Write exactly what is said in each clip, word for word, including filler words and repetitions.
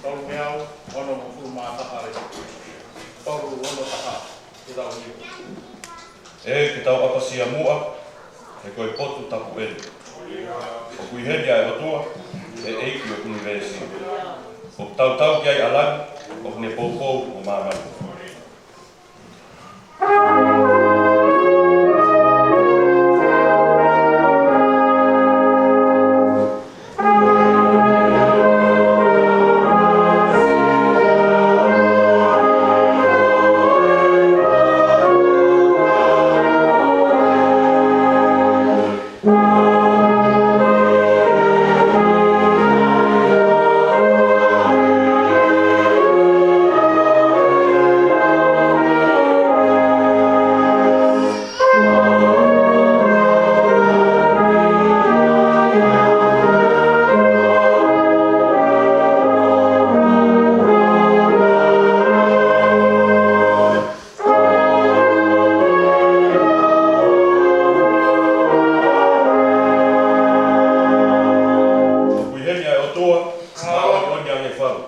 Tolungeau onongofulu mā taha ē. Tolu ono taha. Ke tau hiva. ʻE, ke tau ʻapasia muʻa, he ko e potu tapu eni. ʻOku ʻi heni ʻa e ʻOtua, ʻe ʻEiki ʻo e ʻunivēsi. ʻOku tautau ki ai ʻa langi, ʻoku ne poupou mo māmani. ʻOku ʻi heni ʻa e ʻOtua, māʻoniʻoni ange falu.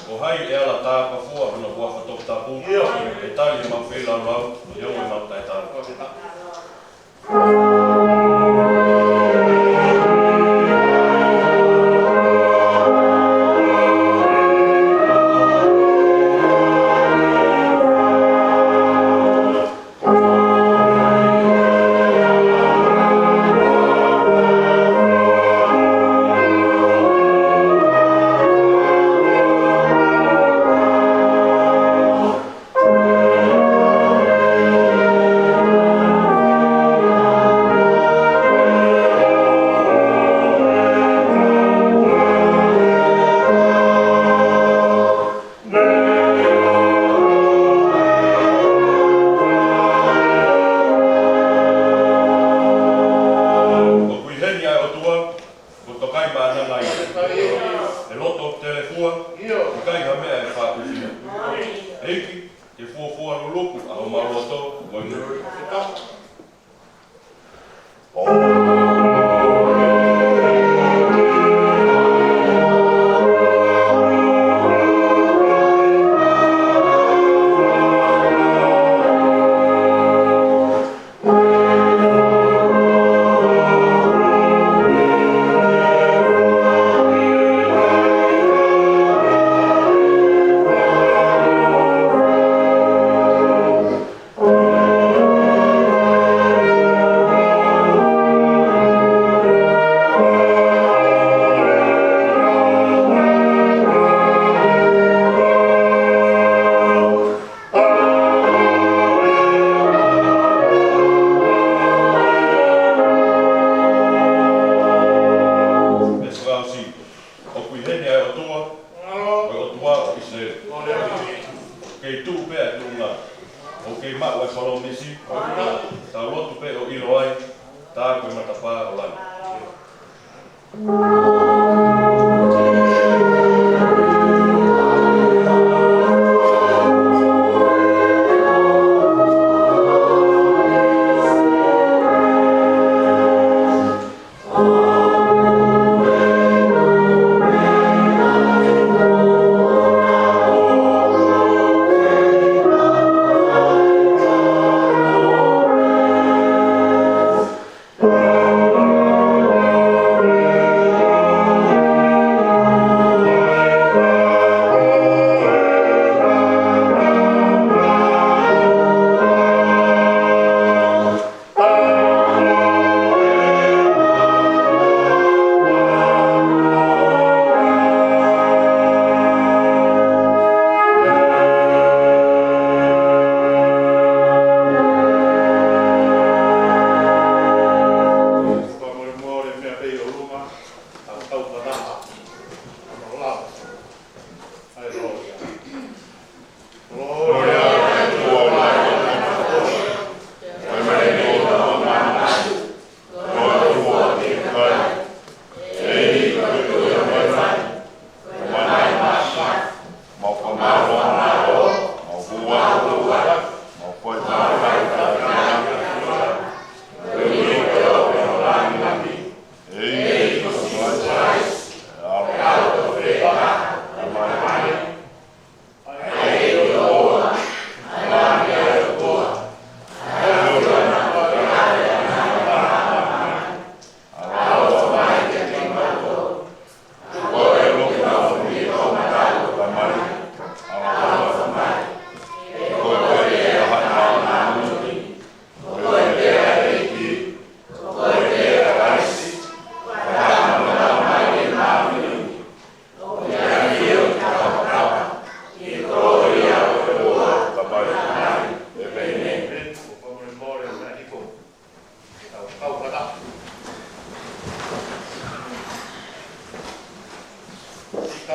Ko hai ʻe ala tāpafua hono huafa toputapu, ʻe tali ʻemau feilaulau, ʻi he ongo ʻemau taʻetaau. ʻOku ʻi heni ʻa e ʻOtua, ko e tokaimaʻananga ia. ʻE loto telefua, ʻikai ha meʻa ʻe fāʻofua. ʻEiki, ke fuofua luluku ʻa homau loto, mo e moʻui. Veesi fakaʻosi. ʻOku ʻi heni ʻa e ʻOtua, ko e ʻOtua ʻo ʻIsileli. Kei tuʻu pē ʻa e tuʻunga. ʻOku kei maʻu ʻa e palōmesi. Tau lotu pē ʻo ʻilo ai, tā ko e matapā ʻo langi.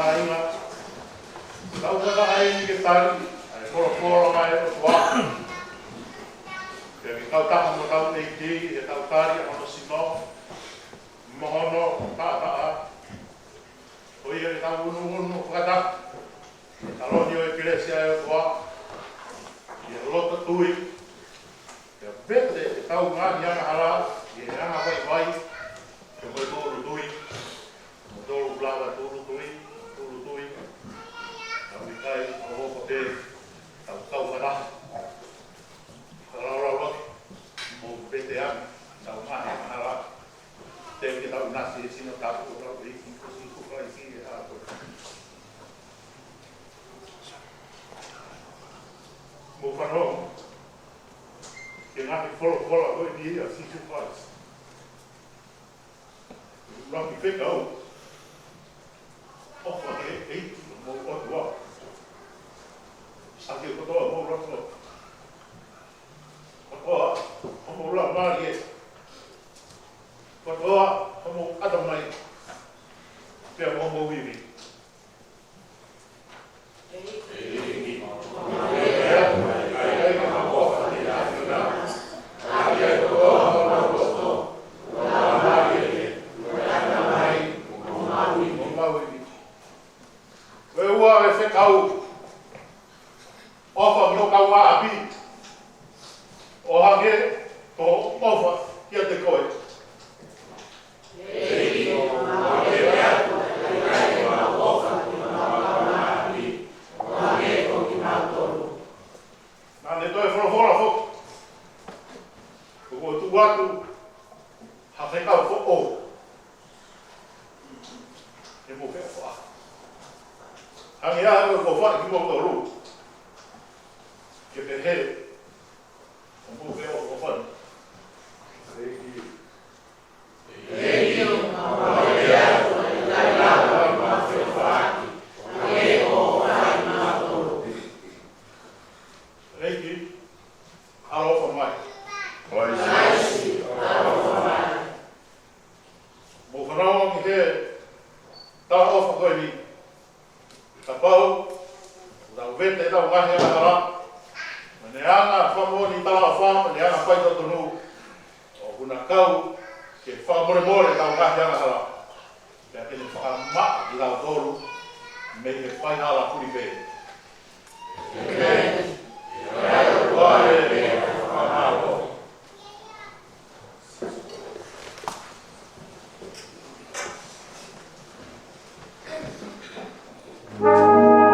Kāinga, tau fakahā eni ke tali ʻa e folofola ʻa e ʻOtua. Pea ke kau taha mo hotau ʻEiki ʻi heʻetau tali ʻa hono sino mo hono taʻataʻa. Ko ia ke tau unuunu fakataha ʻi he taloni ʻo e kelesi ʻa e ʻOtua, ʻi he loto tui, pea vete ʻetau ngaahi angahala ʻi he anga vaivai, pea mo e tūʻulutui, mo e tūʻulutui, tūʻulutui, tau ʻikai ʻo loko pē, tau kau fakataha. Fakalaulauloto, mo vete ange ʻetau ngaahi angahala. Te ke tau nasi he sino tapu ʻo hotau ʻEiki ko Sīsū Kalaisi ʻi he ʻaho ko eni. Mou fanongo ki he ngaahi folofola ko eni ʻa Sīsū Kalaisi. Lau ki he fekau, ʻofa ki he ʻEiki ko homou ʻOtua ʻaki e kotoa homou loto, kotoa homou laumālie, kotoa homou ʻatamai, pea mo homou ivi. Ko e ua e fekau, ʻofa ki ho kaungāʻapi ʻo hangē ko hoʻo ʻofa kiate koe. Naʻa ne toe folofola foki, kuo u tuku atu ha fekau foʻou ke mou feʻofaʻaki. Hangē ko ʻeku ʻofa kimoutolu, ke pehē ʻoku mou feʻofaʻaki. ʻEiki, ʻaloʻofa mai. Mou fanongo ki he talaʻofa ko eni. Kapau ʻoku tau vete ʻetau ngaahi angahala, mo ʻene anga fakamoʻoni talaʻofa, mo ʻene anga faitotonu, ʻoku na kau ke fakamolemole ʻetau ngaahi angahala, pea te ne fakamaʻa kitautolu mei he faihala fulipē. ʻĒmeni.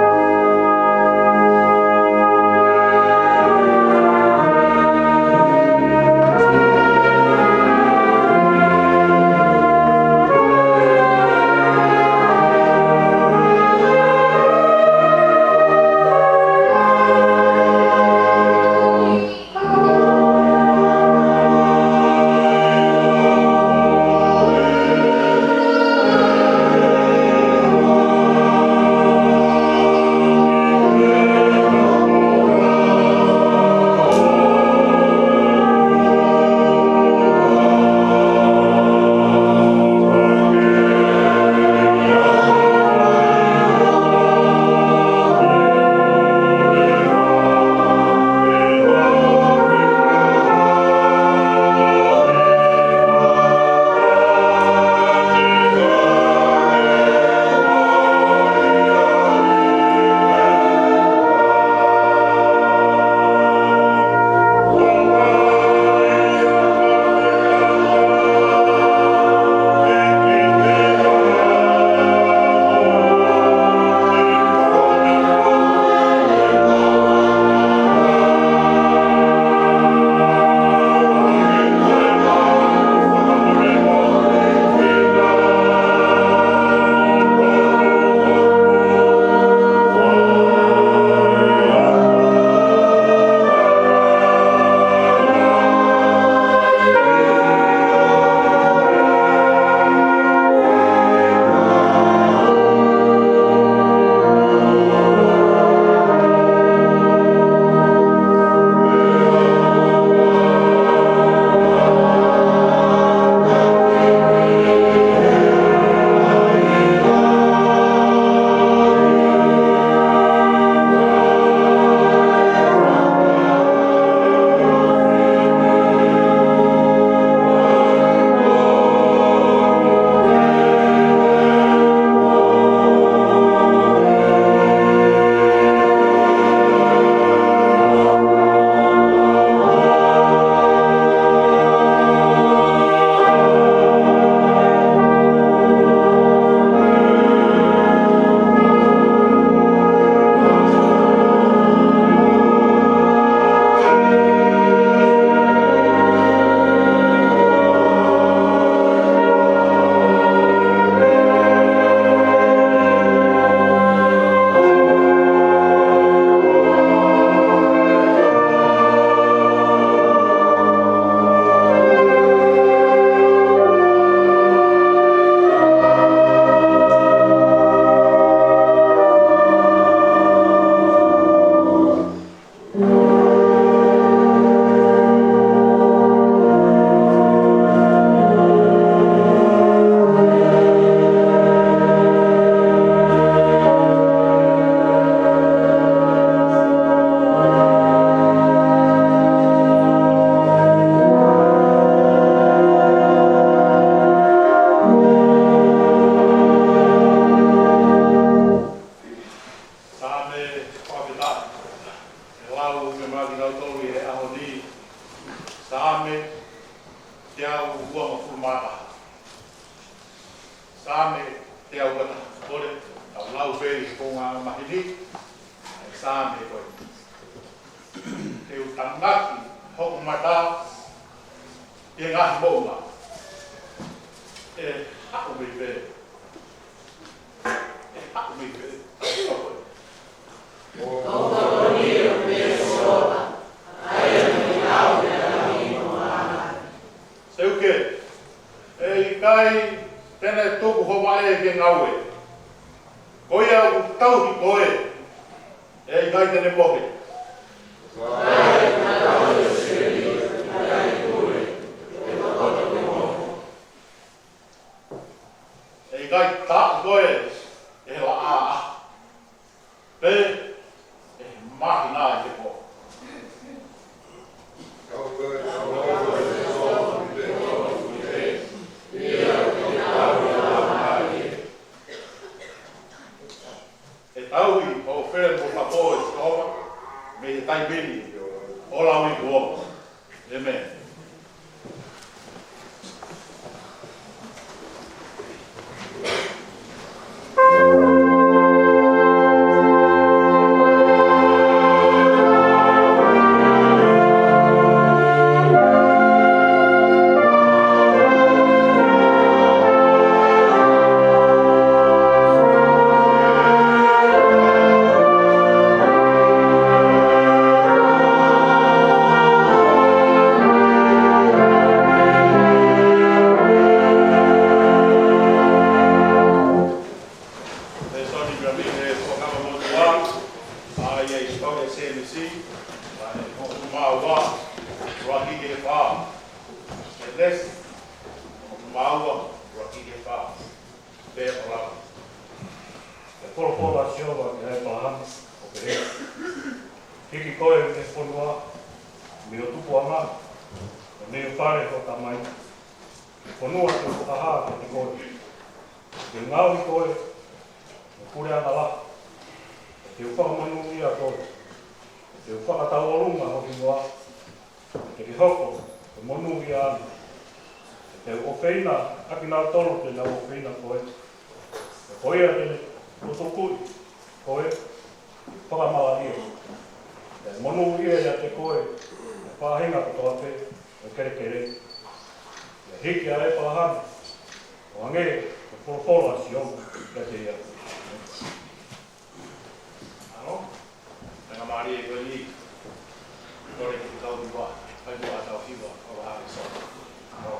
Ini, ʻa e Saame ko eni. Te u tangaki hoku mata ki he ngaahi moʻunga. ʻE haʻu mei fē? ʻE haʻu mei fē? Seuke, ʻe ʻikai te ne tuku ho vaʻe ke ngaue. Ko ia ʻoku tauhi koe, ʻe ʻikai te ne mohe. ʻE ʻikai taaʻi koe ʻe he laʻā, pe ʻe he māhina ʻi he pō. ʻE tauhi hoʻo fele mo fakapō ʻe Sihova, mei he taimi ni ʻo lauikuonga. ʻĒmeni. Lēsoni mei he Fuakava Motuʻa, ʻa ia ʻi he tohi ʻa Sēnesi, vahe hongofulu mā ua, ʻuluaki ki he fā. Sēnesi, hongofulu mā ua, ʻuluaki ki he fā. Pea ʻoku lava. Pea folofola ʻa Sihova kia ʻĒpalahame, ʻo pehē: Hiki koe mei he fonua, mei ho tupuʻanga, mo e fale ʻo ho tamai, ki he fonua te u fakahā kiate koe. Te u ngaohi koe mo e puleʻanga lahi, pea te u fakamonūʻia koe, pea te u fakatauʻolunga ho hingoa, pea te ke hoko ko e monūʻia ʻaʻana. Pea te u ʻofeina ʻa kinautolu te nau ʻofeina koe, pea ko ia te ne tukutuku koe, fakamalaʻia. Pea monūʻia ʻiate koe ʻa e faʻahinga kotoa pē ʻo e kelekele. Pea hiki ʻa ʻĒpalahame ʻo hangē ko e folofola ʻa Sihova kiate ia. Ano, tanga mālie ko eni. Kole ki he kau hiva, kau hiva, kau hiva, ʻo la hake so. Ano.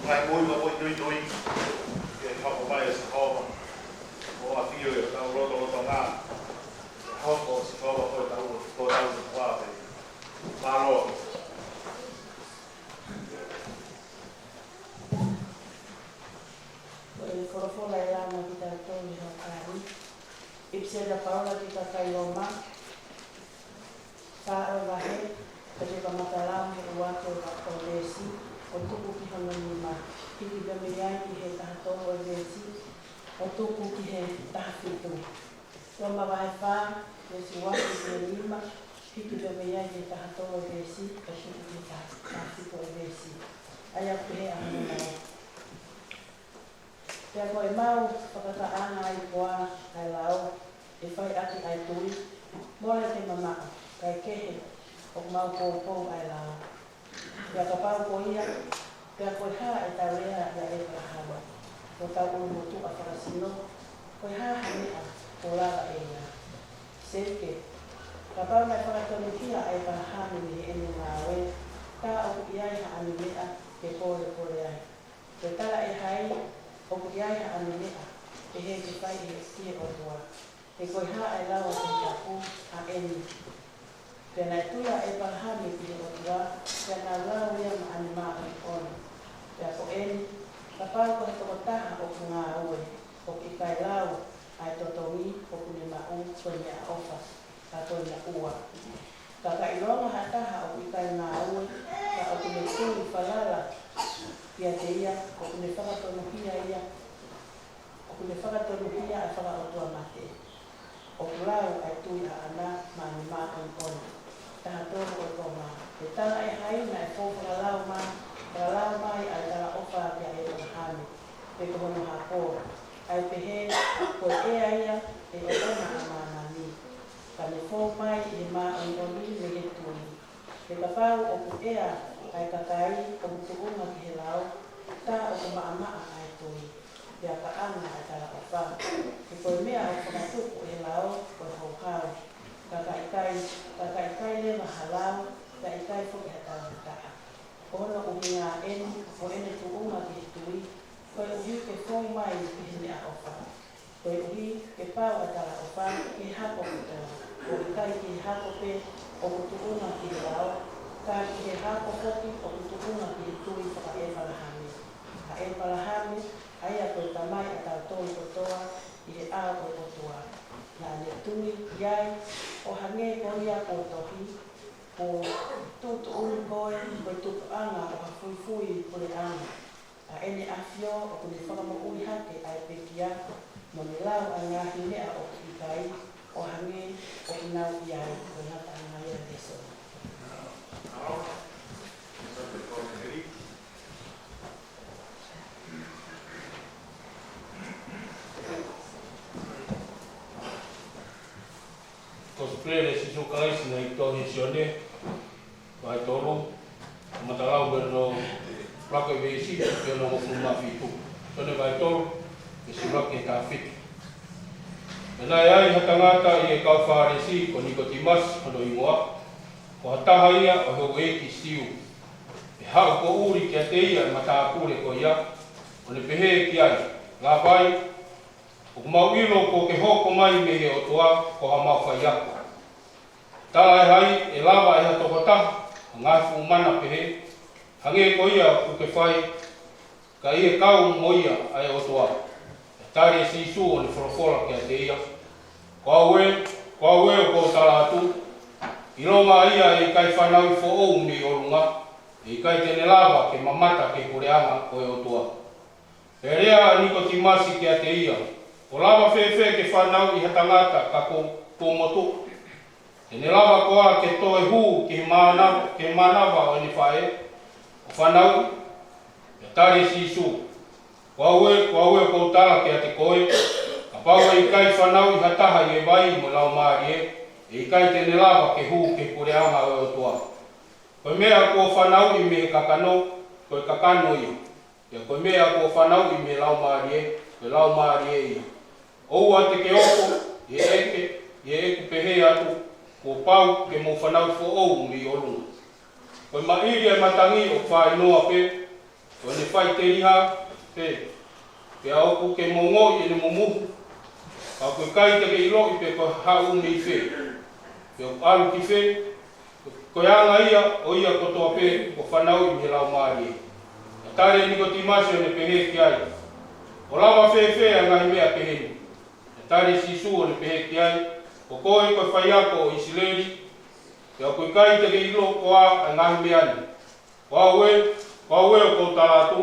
Ngaahi moʻui maʻu ʻi he tuʻituʻi, ke hoko mai ʻa Sihova ʻo ʻafio ʻi hotau lotolotonga. Ke hoko ʻa Sihova ko hotau, ko hotau ʻOtua. Mālō. Ko e folofola ʻe langa kiate kitautolu he ʻaho ni. ʻIpiseli ʻa Paula ki he kakai Loma, fā ʻo e vahe, pea te u kamata lau mei he ua ko e veesi, ʻo tuku ki hono nima, hiki pē mei ai ki he taha tolu ʻo e veesi, ʻo tuku ki he taha fitu. Loma vahe fā, veesi ua ki he nima, hiki pē mei ai ki he taha tolu ʻo e veesi, ʻo tuku ki he taha, taha fitu ʻo e veesi. ʻA ia ʻoku pehē ʻa hono lau. Pea ko ʻemau fakakaʻanga ʻa e ipu ʻa e lao, ʻe fai ʻaki ʻa e tui, mole ke mamaʻo, kae kehe, ʻoku mau poupou ʻa e lao. Pea kapau ko ia, pea ko e hā ʻetau lea ʻia ʻĒpalahame, ko hotau ʻulumotuʻa fakasino, ko e hā ha meʻa kuo lava ʻe ia? Sēniti, kapau naʻe fakatonuhia ʻa ʻĒpalahame mei heʻene ngāue, tā ʻoku ʻi ai haʻane meʻa ke polepole ai. Ko e talaʻehai, ʻoku ʻi ai haʻane meʻa, ʻe hē ke fai ʻe he, ki he ʻOtua. He ko e hā ʻa e lau ʻa e Tohi Tapu ʻa eni? Pea naʻe tui ʻa ʻĒpalahame ki he ʻOtua, pea naʻa lau ia maʻane māʻoniʻoni. Pea ko eni, kapau ko ha tokotaha ʻoku ngāue, ʻoku ʻikai lau ʻa e totongi ʻoku ne maʻu, ko e meʻaʻofa, ka ko e moʻua. Ka ka ʻilonga ha taha ʻoku ʻikai ngāue, ka ʻoku ne tui falala kiate ia, ʻoku ne fakatonuhia ia, ʻoku ne fakatonuhia ʻa e fakaʻotuamate. ʻOku lau ʻa e tui ʻaʻana maʻane māʻoniʻoni. Taha tolu ʻo e konga. He talaʻehai naʻe fou fakalau mai, fakalau mai ʻa e talaʻofa kia ʻĒpalahame, pe ko hono hako. ʻA e pehē, ko e ʻea ia ʻe ʻoʻona ʻa māmani. Ka ne fou mai ʻi he māʻoniʻoni mei he tui. He kapau ʻoku ʻea ʻa e kakai ʻoku tuʻunga ki he lao, tā ʻoku maʻamaʻa ʻa e tui, pea kaʻanga ʻa e talaʻofa. He ko e meʻa ʻoku fakatupu ʻe he lao, ko e houhau. Ka ka ʻikai, ka ka ʻikai leva ha lao, ka ʻikai foki ha taumataʻa. Ko hono ʻuhinga eni, ko ʻene tuʻunga ki he tui, koeʻuhi ke fou mai ki he meʻaʻofa. Koeʻuhi ke pau ʻa e talaʻofa ki he hako kotoa, ʻo ʻikai ki he hako pē ʻoku tuʻunga ki he lao, ka ki he hako foki ʻoku tuʻunga ki he tui fakaʻĒpalahame. ʻA ʻĒpalahame, ʻa ia ko e tamai ʻatautolu kotoa ʻi he ʻao ʻo e ʻOtua. Naʻa ne tui ki ai, ʻo hangē ko ia kuo tohi, kuo tuʻutuʻuni koe ko e tupuʻanga ʻo ha fuifui puleʻanga. ʻA ʻEne ʻAfio ʻoku ne fakamoʻui hake ʻa e pekia, mo ne lau ʻa e ngaahi meʻa ʻoku ʻikai, ʻo hangē ʻoku nau ʻi ai. Ko e ngataʻanga ia e lēsoni. Kosipeli ʻa Sīsū Kalaisi naʻe tohi ʻe Sione, vahe tolu, kamata lau mei hono ʻuluaki veesi ki hono hongofulu mā fitu. Sione vahe tolu, veesi ʻuluaki ki he taha fitu. Pea naʻe ai ha tangata ʻi he kau Fālesi ko Nikotīmasi hono hingoa, ko ha taha ia ʻo e houʻeiki Siu. Pea haʻu poʻuli kiate ia ʻa e matāpule ko ia, ʻo ne pehē ki ai, Lāpai, ʻoku mau ʻilo kuo ke hoko mai mei he ʻOtua ko homau faiako. Talaʻehai ʻe lava ʻe ha tokotaha ʻa e ngaahi fuʻu mana pehē, hangē ko ia kuo ke fai, ka ʻi he kau mo ia ʻa e ʻOtua? Pea tali ʻe Sīsū ʻo ne folofola kiate ia, Ko au ē, ko au ē ʻoku ou tala atu, ʻilonga ia ʻe ʻikai fanauʻi foʻou mei ʻolunga, ʻe ʻikai te ne lava ke mamata ki he puleʻanga ʻo e ʻOtua. Pea lea ʻa Nikotīmasi kiate ia, ʻOku lava fēfē ke fanauʻi ha tangata ka kuo, kuo motuʻa? Te ne lava koā ke toe hū ki he mānava, ki he mānava ʻo ʻene faʻē, ʻo fanauʻi? Pea tali ʻe Sīsū, Ko au ē, ko au ē ʻoku ou tala kiate koe, kapau ʻe ʻikai fanauʻi ha taha ʻi he vai mo e Laumālie, ʻe ʻikai te ne lava ke hū ki he puleʻanga ʻo e ʻOtua. Ko e meʻa kuo fanauʻi mei he kakano, ko e kakano ia. Pea ko e meʻa kuo fanauʻi mei he Laumālie, ko e laumālie ia. ʻOua te ke oko ʻi heʻeku, ʻi heʻeku pehē atu, Kuo pau ke mou fanauʻi foʻou mei ʻolunga. Ko e maʻili ʻa e matangi ʻoku fāinoa pē, ʻo ne faʻiteliha pē, pea ʻoku ke ongoʻi ʻene mumuhu, ka ʻoku ʻikai te ke ʻiloʻi pe ko e haʻu mei fē, pe ʻoku ʻalu ki fē. Ko e anga ia ʻo ia kotoa pē kuo fanauʻi mei he Laumālie. Naʻe tali ʻe Nikotīmasi ʻo ne pehē ki ai, ʻOku lava fēfē ʻa e ngaahi meʻa pehē ni? Naʻe tali ʻe Sīsū ʻo ne pehē ki ai, Ko koe ko e faiako ʻo ʻIsileli, pea ʻoku ʻikai te ke ʻilo koā ʻa e ngaahi meʻa ni? Ko au ē, ko au ē ʻoku ou tala atu,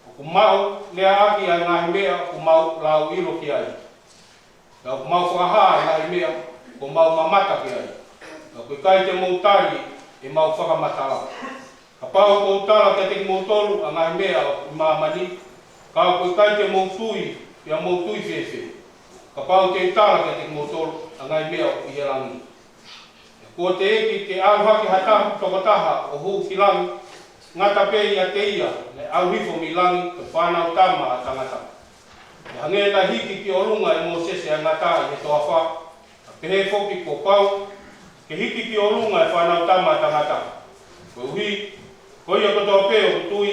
ʻoku mau leaʻaki ʻa e ngaahi meʻa ʻoku mau lauʻilo ki ai, pea ʻoku mau fakahā ʻa e ngaahi meʻa ʻoku mau mamata ki ai, pea ʻoku ʻikai te mou tali ʻemau fakamatala. Kapau ʻoku ou tala kiate kimoutolu ʻa e ngaahi meʻa ʻoku ʻi māmani, ka ʻoku ʻikai te mou tui, pea mou tui fēfē, kapau te u tala kiate kimoutolu ʻa e ngaahi meʻa ʻoku ʻi he langi? He kuo teʻeki ke ʻalu hake ha taha, tokotaha ʻo hū ki langi, ngata pē ʻiate ia naʻe ʻalu hifo mei langi, ko e Fānautama ʻa Tangata. Pea hangē naʻe hiki ki ʻolunga ʻe Mōsese ʻa e ngata ʻi he toafa, ka pehē foki kuo pau ke hiki ki ʻolunga ʻa e Fānautama ʻa Tangata, koeʻuhi ko ia kotoa pē ʻoku tui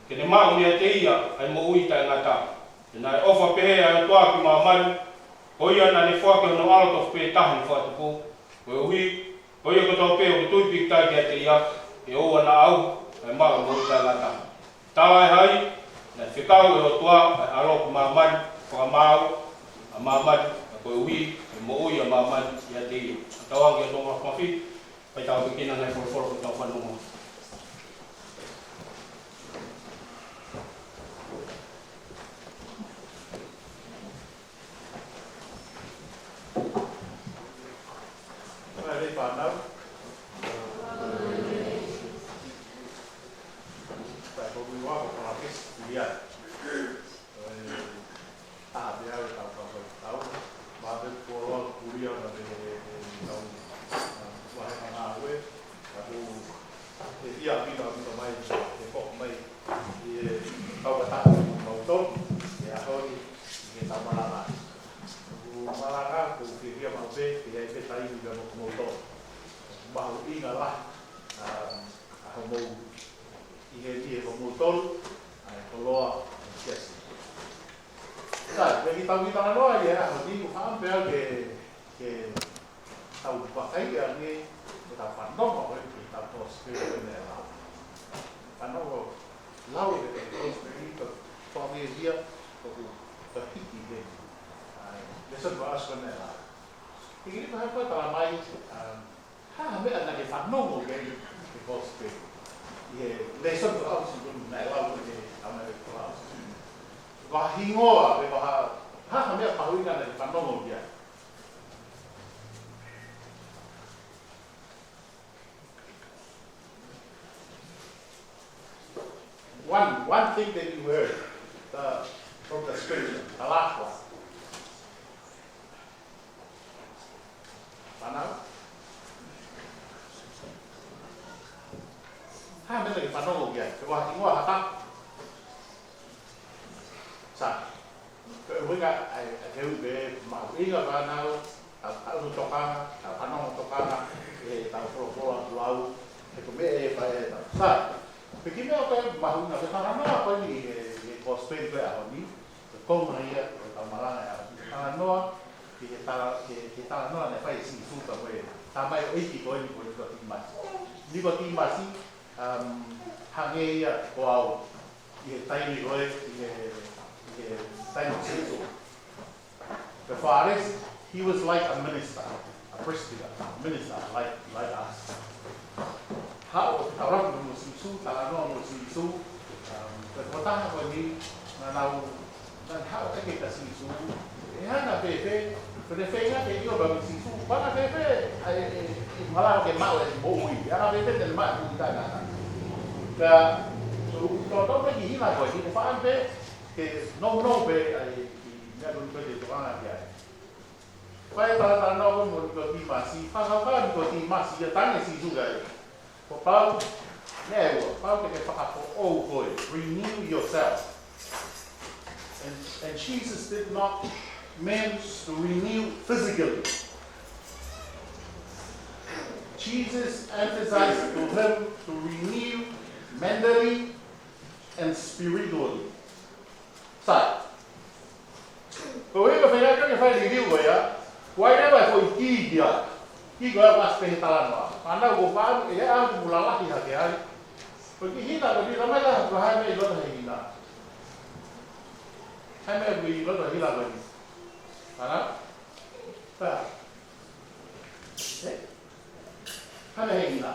ke ne maʻu meiate ia ʻa e moʻui taʻengata. He naʻe ʻofa pehē ʻa e ʻOtua ki māmani, ko ia naʻa ne foaki hono ʻAlo tofu pē taha ne fakatupu, koeʻuhi ko ia kotoa pē ʻoku tui pīkitai kiate ia, ʻe ʻoua naʻa ʻauha, kae maʻu ʻa e moʻui taʻengata. Tala ʻe hai? Naʻe fekau ʻe he ʻOtua ʻa e ʻAlo ki māmani, fakamaau ʻa māmani, ka koeʻuhi ko e moʻui ʻa māmani ʻiate ia. Tauange ki he Tohi Māfimafi, pea tau piki ʻa e ngaahi folofola kuo tau fanongo. Mālō e fānau. Pea ko e ʻuhinga ko e palakisi kulia. ʻE, taha pē ʻa e tau tau tau tau. Mā te kuo loa kulia na te, te tau, ʻa, vahe ka ngāue. Ka ko e ia pita pita mai, te koko mai. ʻI he tau ka taha mo mautolu, ʻi he ʻaho ni, ʻi he tau malanga. Ko e malanga, ko e fiefia maʻu pē, ke ʻi ai pē taimi pea mo kimoutolu. Mahuʻinga lahi, ʻa, ʻa hoʻomou, ʻi he ʻi hoʻomoutolu, ʻa e koloa, ʻa e siasi. Sai, pea kiʻi tau kiʻi talanoa ʻi he ʻaho ni, ʻoku ou fakaʻamu pē au ke, ke tau vakai ange, ke tau fanongo ko e, ke tau kosipeli ko eni ʻe lau. Fanongo lau e kosipeli, ko e fakafiefia, ko e, ko e hiki he. ʻAi, lēsoni fakaʻosi ko eni ʻe lau. Hiki ni ko e hā e tala mai, um, hā ha meʻa naʻa ke fanongo ki ai he kosipeli. ʻI he lēsoni fakaʻosi ko eni naʻe lau ko eni, ʻa e meʻa fakaʻosi. Vahe hingoa, pe vahe, hā ha meʻa mahuʻinga naʻa ke fanongo ki ai. One, one thing that you heard, uh, from the scripture, the last one. Fānau? Hā e meʻa naʻa ke fanongo ki ai, pe ko e hingoa ha taha. Sai. Ko e ʻuhinga, ʻai, ʻai ke u pē mahuʻinga fānau, ʻa, ʻa unu tokanga, ʻa fanongo tokanga, ʻe tau folofola ʻoku lau, he ko e meʻa ʻe fai ʻe tau. Sai, pea kiʻi meʻa ʻoku mahuʻinga, ke talanoa ko eni he, he kosipeli ko e ʻaho ni, ko e konga ia, ko e tau malanga ʻaho ni. Talanoa, ki he tala, ki he, ki he talanoa naʻe fai ʻe Sīsū pea mo e tamaioʻeiki ko eni ko Nikotīmasi. Nikotīmasi, um, hangē ia ko au. ʻI he taimi ko ē, ʻi he, ʻi he taimi ʻo Sīsū. The Pharisee, he was like a minister, a priest figure, a minister like, like us. Haʻu ʻo tautapa mo Sīsū, talanoa mo Sīsū, um, ko e tokotaha ko eni, naʻa nau, naʻa nau haʻu ʻo ʻeke kia Sīsū, ʻe anga fēfē, ko ʻene feinga ke ʻilo pē ʻe Sīsū, ʻe anga fēfē, ʻa e, ʻe, ʻe malava ke maʻu e moʻui, ʻe anga fēfē te ne maʻu e moʻui taʻengata. Pea, so, tau tau pē ki he hila ko ē, ʻoku ou fakaʻamu pē, ke nounou pē, ʻa e, ki he meʻa ko eni ko ē te u tokanga ki ai. Fai e talatalanoa ko ē mo Nikotīmasi, fakakaukau ʻa Nikotīmasi, ʻi he tali ʻe Sīsū ki ai. Kuo pau, meʻa ʻe ua, pau ke ke fakafoʻou koe, renew yourself. And, and Jesus did not mean to renew physically. Jesus emphasized to him to renew mentally, and spiritually. Sai. Ko e ʻuhinga fēfē ke fai liliu ko ia, ʻoku ʻi ai leva e foʻi kī ia. Kī ko ia ʻoku ʻasi pē he talanoa. Fānau, ko e fānau, ʻe ʻalu ke mou lalahi hake ai. Ko e kiʻi hila ko eni, talamai ʻe he tohi ko e hā e meʻa ʻi loto he hila. Hā e meʻa ʻoku ʻi loto he hila ko eni. Fānau? Pea. ʻE? Hā e meʻa he hila.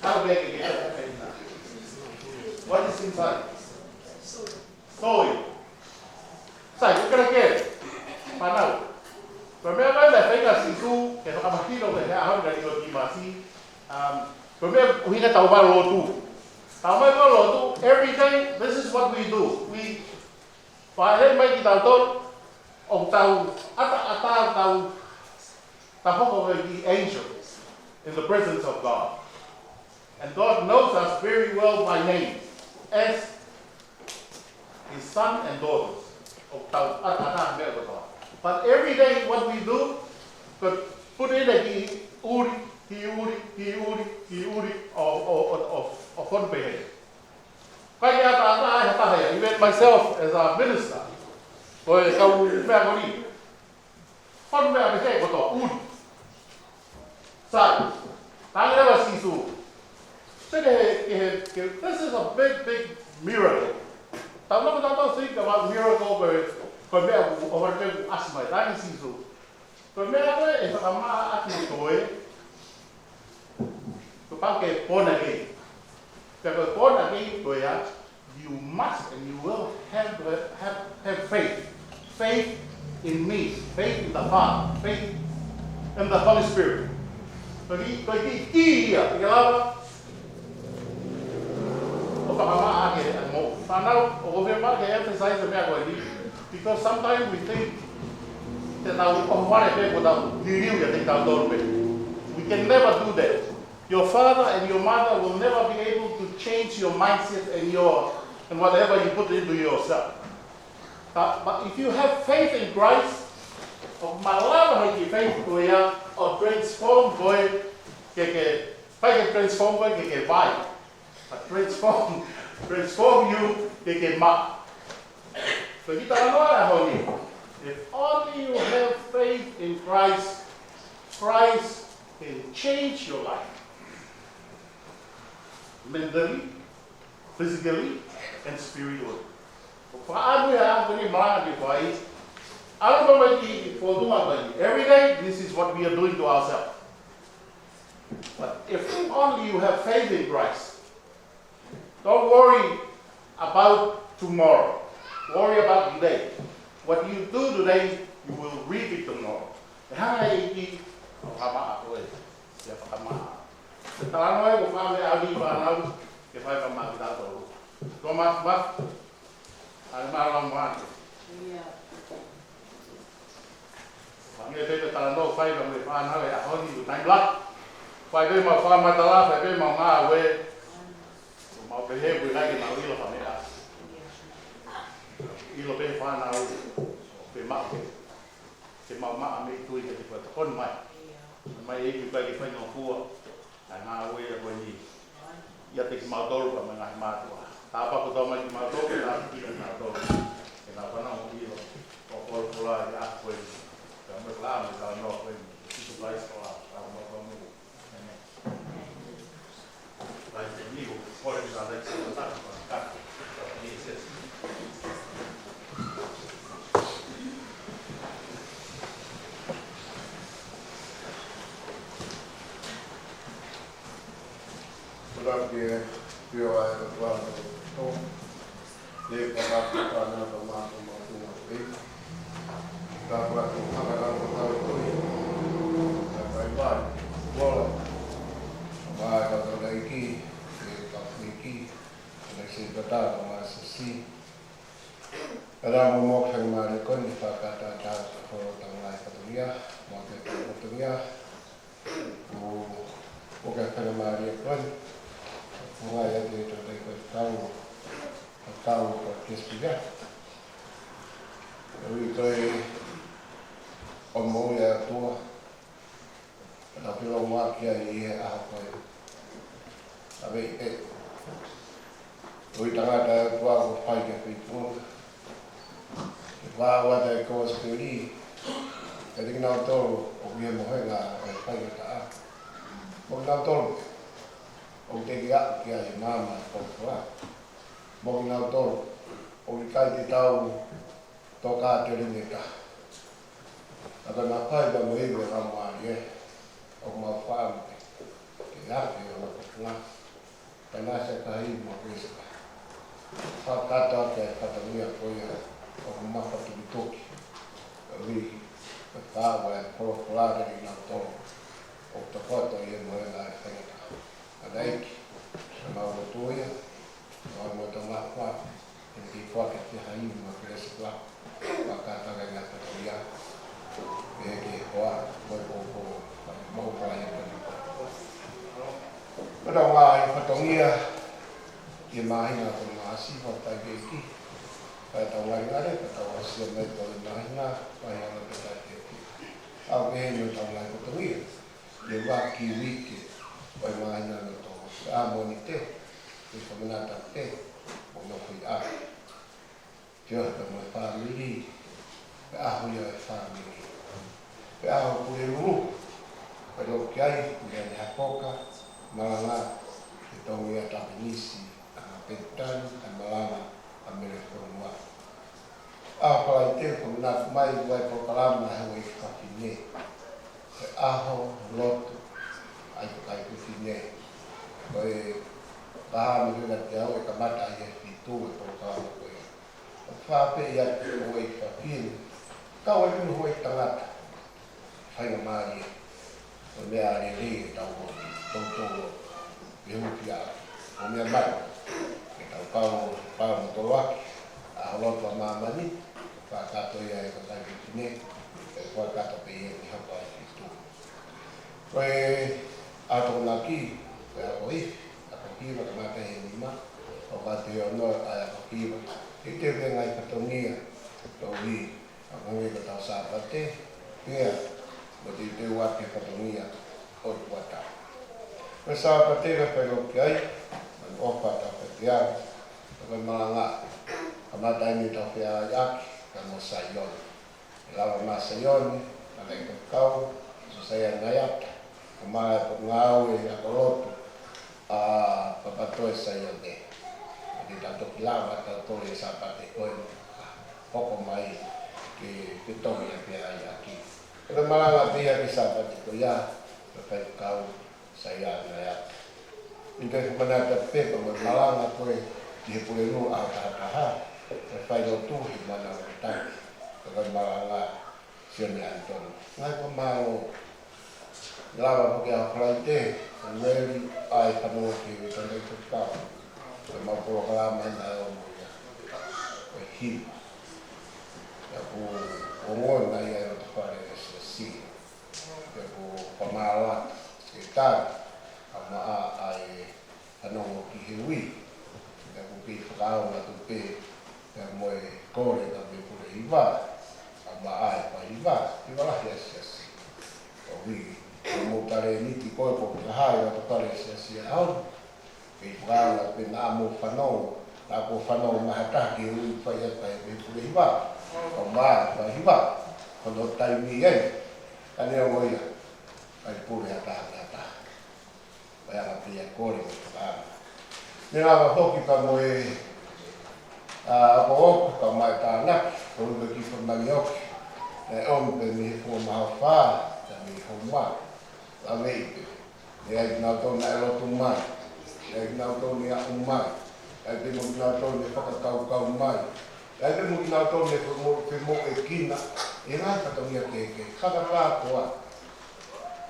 Hā e meʻa ke ke hā e meʻa he hila. What is inside? Soil. Sai, ko e kele kele. Fānau. Ko e meʻa ko ē naʻe feinga ʻa Sīsū ke fakamahino ki he ʻaho ni kia Nikotīmasi. Um, ko e meʻa ʻuhinga ʻetau ō mai lotu. Tau ō mai lotu, every day, this is what we do. We, faʻa lele mai kitautolu, ʻo tau ʻataʻatā, tau, tau hoko ko e kiʻi angels in the presence of God. And God knows us very well by name, as his son and daughters. ʻOku tau ʻataʻatā he meʻa kotoa. But every day what we do, ko e put in e kiʻi ʻuli, kiʻi ʻuli, kiʻi ʻuli, kiʻi ʻuli, ʻo, ʻo, ʻo, ʻo, ʻo fonu pehē. ʻIkai ke ʻataʻatā ʻe ha taha ia, even myself as a minister. Ko e kau meʻa ko eni. Fonu meʻa pehē kotoa, ʻuli. Sai, talaange leva ʻe Sīsū. Sai, ke, ke, ke, this is a big, big miracle. Tau nofo tautolu think about miracle ko e, ko e meʻa ʻoku, ʻoku ʻasi mai, talaange ʻe Sīsū. Ko e meʻa ko ē ʻe fakamaʻa ʻaki koe, ko e pau ke born again. Pea ko e born again ko ia, you must and you will have, have, have faith. Faith in me. Faith in the Father. Faith in the Holy Spirit. Ko e kiʻi, ko e kiʻi kī ia, ke lava ʻo fakamaʻa ʻaki ʻa e moʻui. Fānau, ʻoku ou fiemaʻu ke emphasize e meʻa ko eni. Because sometimes we think that ʻoku ʻohovale pē ko ʻetau liliu ia ʻiate kitautolu pē. We can never do that. Your father and your mother will never be able to change your mindset and your, and whatever you put into yourself. But, but if you have faith in Christ, ʻoku malava ʻe he faith ko ia ʻo transform koe ke ke, ʻikai ke transform koe ke ke vai. But transform, transform you ke ke maʻa. So kita ʻaho ni, if only you have faith in Christ, Christ can change your life. Mentally, physically, and spiritually. ʻOku ou ʻalu ia ʻaho ni malanga ke fai. ʻAlu mai ki he fotunga ko eni. Every day, this is what we are doing to ourselves. But if only you have faith in Christ, don't worry about tomorrow. Worry about today. What you do today, you will reap it tomorrow. ʻE hanga ʻe he ʻEiki ʻo fakamaʻa koe. Ia fakamaʻa. Ko e talanoa ia ʻoku ou fai ʻaho ni fānau, ke fai fakamaʻa kitautolu. Tuʻa Mafimafi, ʻa e mālō mo ʻAne. Fanga pē talanoa fai ka mo e fānau he ʻaho ni, time lahi. Fai pē mau fakamatala, fai pē mau ngāue. Mau pehē ʻoku ʻikai ke mau ʻilo ha meʻa. ʻIlo pē fānau, pē mau pē. Ke mau maʻa mei tui ke te fai tokoni mai. Mai e ʻEiki ʻikai ke faingofua. ʻA e ngāue ko eni. ʻIate kimautolu pea mo e ngaahi mātuʻa. Tāpuaki kotoa mai kimautolu, ke tāpuakiʻi kimautolu. Ke nau fanongo ʻo ʻilo ʻa e folofola ʻi he ʻaho ko eni. Pea mo e folofola mo e talanoa ko eni. Sīsū Kalaisi ko e ʻAlo ko homau Fakamoʻui. ʻĒmeni. Kae ʻoua ke mou kole ke tālai ki he tataki, ka ke ʻi he sesi. Kotoa pē, pio ai, kotoa pē. Te u fakafetaʻi atu kiate koe, ʻOtua Māfimafi. Ka ko e ʻOtua ʻoku tau tui. Ka ko e vai, vola. Mai ka tau ʻEiki, ke tau ʻEiki. Ke ne si tata ka mai sesi. Ka tau mo mo ka mai le koni fakatata ka ko tau mai ka tunia. Mo te ka tunia. ʻO, ʻo ka faingamālie ko eni, ʻoku ngai atu e tau tau, tau ko Kespia. ʻOku ʻi ko e ʻOtua, ka tau pilo mua ki ai ʻi he ʻaho ko ē. ʻA vei ē. Ko e tangata ʻa e ʻOtua ʻoku fai ki he feituʻu, ke fai ʻa e kosipeli kiate kinautolu ʻoku ʻi he mohenga ʻo e faingataʻa. Mo kinautolu ʻoku teʻeki aʻu ki ai e maama ʻo e folofola. Mo kinautolu ʻoku ʻikai te tau tokāteline taha. Ka ko e mafai pea mo e ivi ʻa e Laumālie ʻoku mau fakaʻamu ke afe ʻo e ngaahi fakaʻamu. Ka naʻa se kahi mo Kalaisi. Fakakātoa ki he fatongia ko ia ʻoku mafatukituki. Ka ui, ka fai ʻa e folofola kiate kinautolu ʻoku tokoto ʻi he mohenga ʻo e faingataʻa. ʻA e ʻEiki, ʻa e mau lotu ia, ʻa e mau tamafa, ʻe ki fua ke te hai mo Kalaisi la, fakakātoa ki he ngaahi fatongia, ʻe ke hoa, mo e koko, mo e hoa ia ka ni. Ko e tau ngaahi fatongia, ʻi he māhina ko Maʻasi, fakafetaʻi ki he ʻEiki, ka tau ngalingale, ka tau asia mai ko e māhina, māhina fakafetaʻi ki he ʻEiki. ʻOku ʻi heni ʻa e tau ngaahi fatongia, ʻi he ua ki he uike ʻo e māhina ʻe tolu. Ko e ʻaho Mōnite, ko e Fakamanatu Tapu, mo e Nofoʻia. Pea ʻoku ʻi ai mo e fāmili, ko e ʻaho ia ʻo e fāmili. Ko e ʻaho Pulelulu, ko e loki ai, mo e ʻaho Hapoka, malanga, ko e tongi ʻa Tapenisi, ʻa Pētitani, ʻa e malanga ʻa Mele Fonua. ʻAho Falaite, ko e manatu mai ʻa e polokalama ʻa e houʻeiki fafine. Ko e ʻaho lotu ʻa e kakai fefine. Ko e taha mei he ngaahi ʻaho ʻe kamata ai ʻa e fitu ʻa e polokalama ko ia. ʻOku fai pē ia ki he houʻeiki fafine. Kau ai mo e houʻeiki tangata. Faingamālie. Ko e meʻa lelei ke tau ʻomi, tau tau ʻo, ʻi he hūfia, ko e meʻa mai, ke tau pau, pau mo toloaki, ʻa e lotu ʻa māmani, fakakātoa ia ʻe he kakai fefine, ʻe fakakātoa pē ia ʻi he hapa ʻi he fitu. Ko e ʻaho Tokonaki, ko e ʻaho ifi, ʻaho hiva, kamata he nima, ʻo ka te ono ʻa e ʻaho hiva, ʻi he teu ngaahi fatongia, tau hi, ʻa ko e ngaahi ka tau Sāpate, pea, mo te te ua ke fatongia ʻo e kuata. Ko e Sāpate ka fai loki ai, ʻa e ʻofa tau ka te au, ʻa ko e malanga, kamata ai ni tau feʻaveʻaki, ka mo Saione. ʻE lava ma Saione, ʻa e ka kau, so Saione ʻa e ata, ka ma e ko ngāue ʻa ko lotu, ʻa Papatoe Saione. ʻE te tau toki lava tau tole Sāpate ko ē, hoko mai ke, ke tongi ʻa pea ai ʻaki. Ko e malanga pē ia ki he Sāpate ko ia, ko e faifekau Saione ʻa e ata. ʻI he Fakamanatu Tapu pē ko e malanga ko ē, ki he Pulelulu ʻaho taha taha, ko e fai lotu he mana o taki, ko e malanga Sione ʻAnitoni. Ngaahi fakamālō. Lava foki ʻa Falaite, ʻa Meli, ʻa e fanongo ki he tangataʻeiki fekau. Ko e mau polokalama ʻi he ʻaho mo ia. Ko e hiva. Pea kuo ongona ia ʻe he loto fale ʻa e siasi. Pea kuo fakamālō atu. Ke tali, ʻa maʻa ʻa e fanongo ki he ui. Pea kuo kei fakaʻaonga atu pē, pea mo e kole ka me pule hiva, ʻa maʻa e pa hiva, hiva lahi ʻa e siasi. ʻOku ui, ko e mo tale ni ki ko e ko ka hai ʻa e tale siasi ʻa au. Kei fakaʻaonga pē naʻa mo fanongo, naʻa ko fanongo maha taha ki he ui fai atu ʻa e me pule hiva, ʻa maʻa e pa hiva, ko hono taimi ai, ka neongo ia, ʻa e pule ʻa taha, ʻa taha. ʻA ia ka pia kole mo fakaʻaonga. Ne lava foki ka mo e, ʻa, ʻoku ʻoku ka mai tānaki, ko e ʻuhi ki Fakamanioki. Ne ʻomi pē mei he Fuamahaofa, ka mei Houma. Laveʻi pē. Ne ʻai kinautolu naʻe lotu mai. Ne ʻai kinautolu ne aʻu mai. Ne ʻai pē mo kinautolu ne fakakaukau mai. Ne ʻai pē mo kinautolu ne femo-, femoʻuekina. ʻI he ngaahi fatongia kehekehe. Fakakātoa.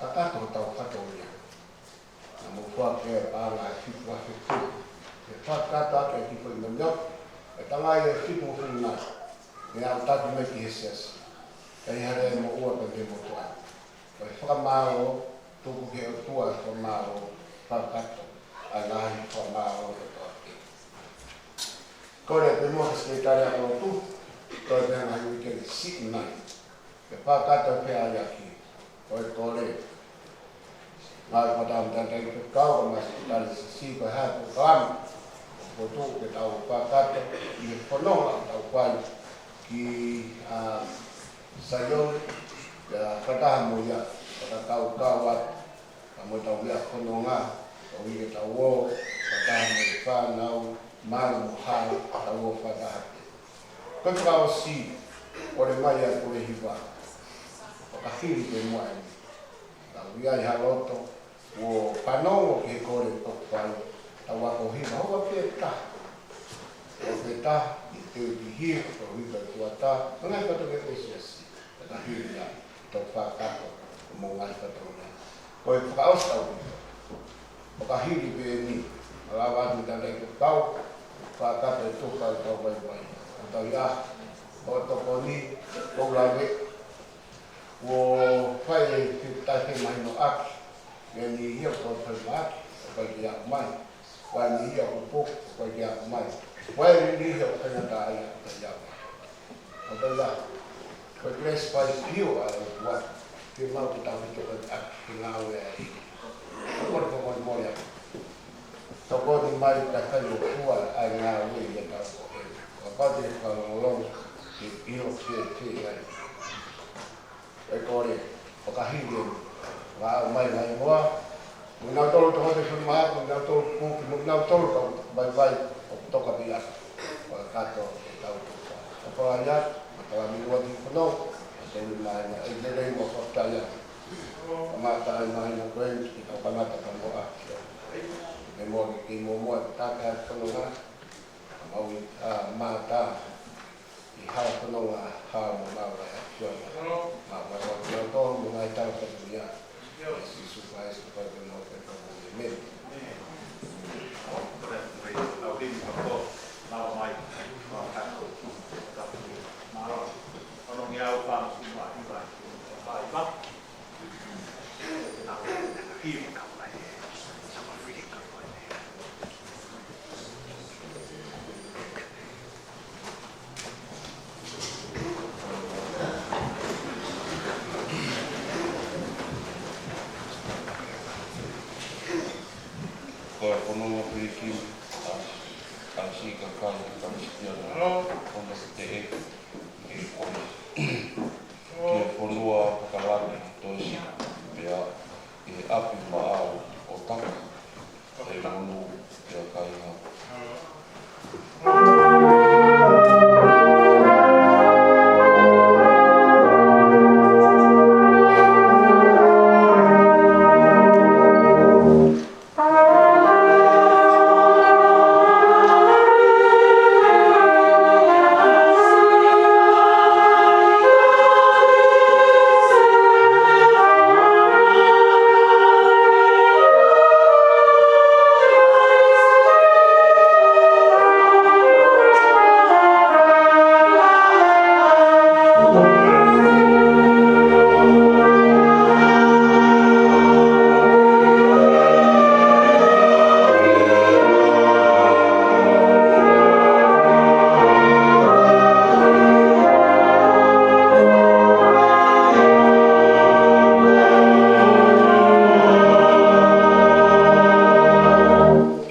Kakato hotau fatongia. Naʻa mo fua ke paʻanga ʻe fitu afe tolu. ʻE fakakātoa ʻaki ʻa e kiʻi foʻi manioki, ʻe tangai ʻe fitu mo fulu nai. ʻE aʻu taki mai ki he siasi. Ka ʻi hale mo ua ka ke mo toa. Ko e fakamālō, tuku ki he ʻOtua e fakamālō, fakakātoa, ʻa e ngaahi fakamālō kotoa pē. Kole pē mo e sekelitali ʻa e lotu, toe pē ngaahi uike siʻi mai. Ke fakakātoa pē ʻa e ʻEiki, ko e kole. Ngaahi fakatātā tangataʻeiki fekau, ka mo e sekelitali siasi, ko e hā e polokalama. Kuo tuʻu ke tau fakakakato ʻi he fononga ʻoku tau fai ki, ā, Saione, pea fakataha mo ia, fakakaukau atu, ka mo ʻetau meʻa fononga, koeʻuhi ke tau ō, fakataha mo e fānau, mālō mo hao, tau ō fakataha pē. Ko e fakaʻosi, kole mai ʻa e kole hiva, ʻo ka fili pē muʻa eni. Tau ʻi ai ha loto, ʻo fanongo ki he kole ʻoku fai, tau ako hiva, houa pē taha. Houa pē taha, ʻi he teu ki hia, ko e hiva ʻi tuʻa taha, ʻa e ngaahi fatongia ʻo e siasi, ka ka hili ia, tau fakakakato, mo e ngaahi fatongia. Ko e fakaʻosi tau hiva. ʻO ka hili pē eni, ʻa lava atu tana i ko tau, fakakakato e tufa ʻetau vaivai. Tau ia, ʻo tokoni, ʻo lave, ʻo fai e fitaife mahino ʻaki, ʻa e niʻihi ʻoku fai mahaki, ʻoku ʻikai ke aʻu mai. ʻA e niʻihi ʻoku pupu, ʻoku ʻikai ke aʻu mai. ʻA e niʻihi ʻoku faingataʻaʻia, ʻoku ʻikai aʻu mai. ʻO tau ia, ko e grace by view ʻa e ʻOtua, ke mau ke tau hito ko e ʻaki, ke ngāue ai. Ko e molemole atu. Tokoni mai ka kai o fua ʻa e ngāue ʻi he tau ko e. Kapau te fakalongolongo, ke ʻilo ke te ai. E kole, ʻo ka hili eni. Ngāue mai ngai moa. Mo kinautolu toko te funu maha, mo kinautolu kuki, mo kinautolu tau vaivai, ʻo toka pia. Fakakakato e tau tufa. Ka pala ia, ma tala mi lua di kono, ma te uli mai na, e lelei mo fakataha ia. Ka ma tai mai na koe, ki tau kamata ka moa. Me moa ki kei moa moa, taka kono ngā. Ka mau i, ā, mata. ʻI he fononga ha mo mau ai ʻa Siona. Ma mau ʻa Siona tō mo ngai tau ka tunia. ʻIa Sīsū Kalaisi ko e mau ke tau mo e meni. Ko e fononga pilikimi, ʻa, ʻa e siʻi kakai Kalisitiane, ʻo na te e, ke koi. Ki he fonua fakalaki toe siʻi, pea ʻi he ʻapi maʻau ʻo taka, ʻe monu pea kaihaʻa.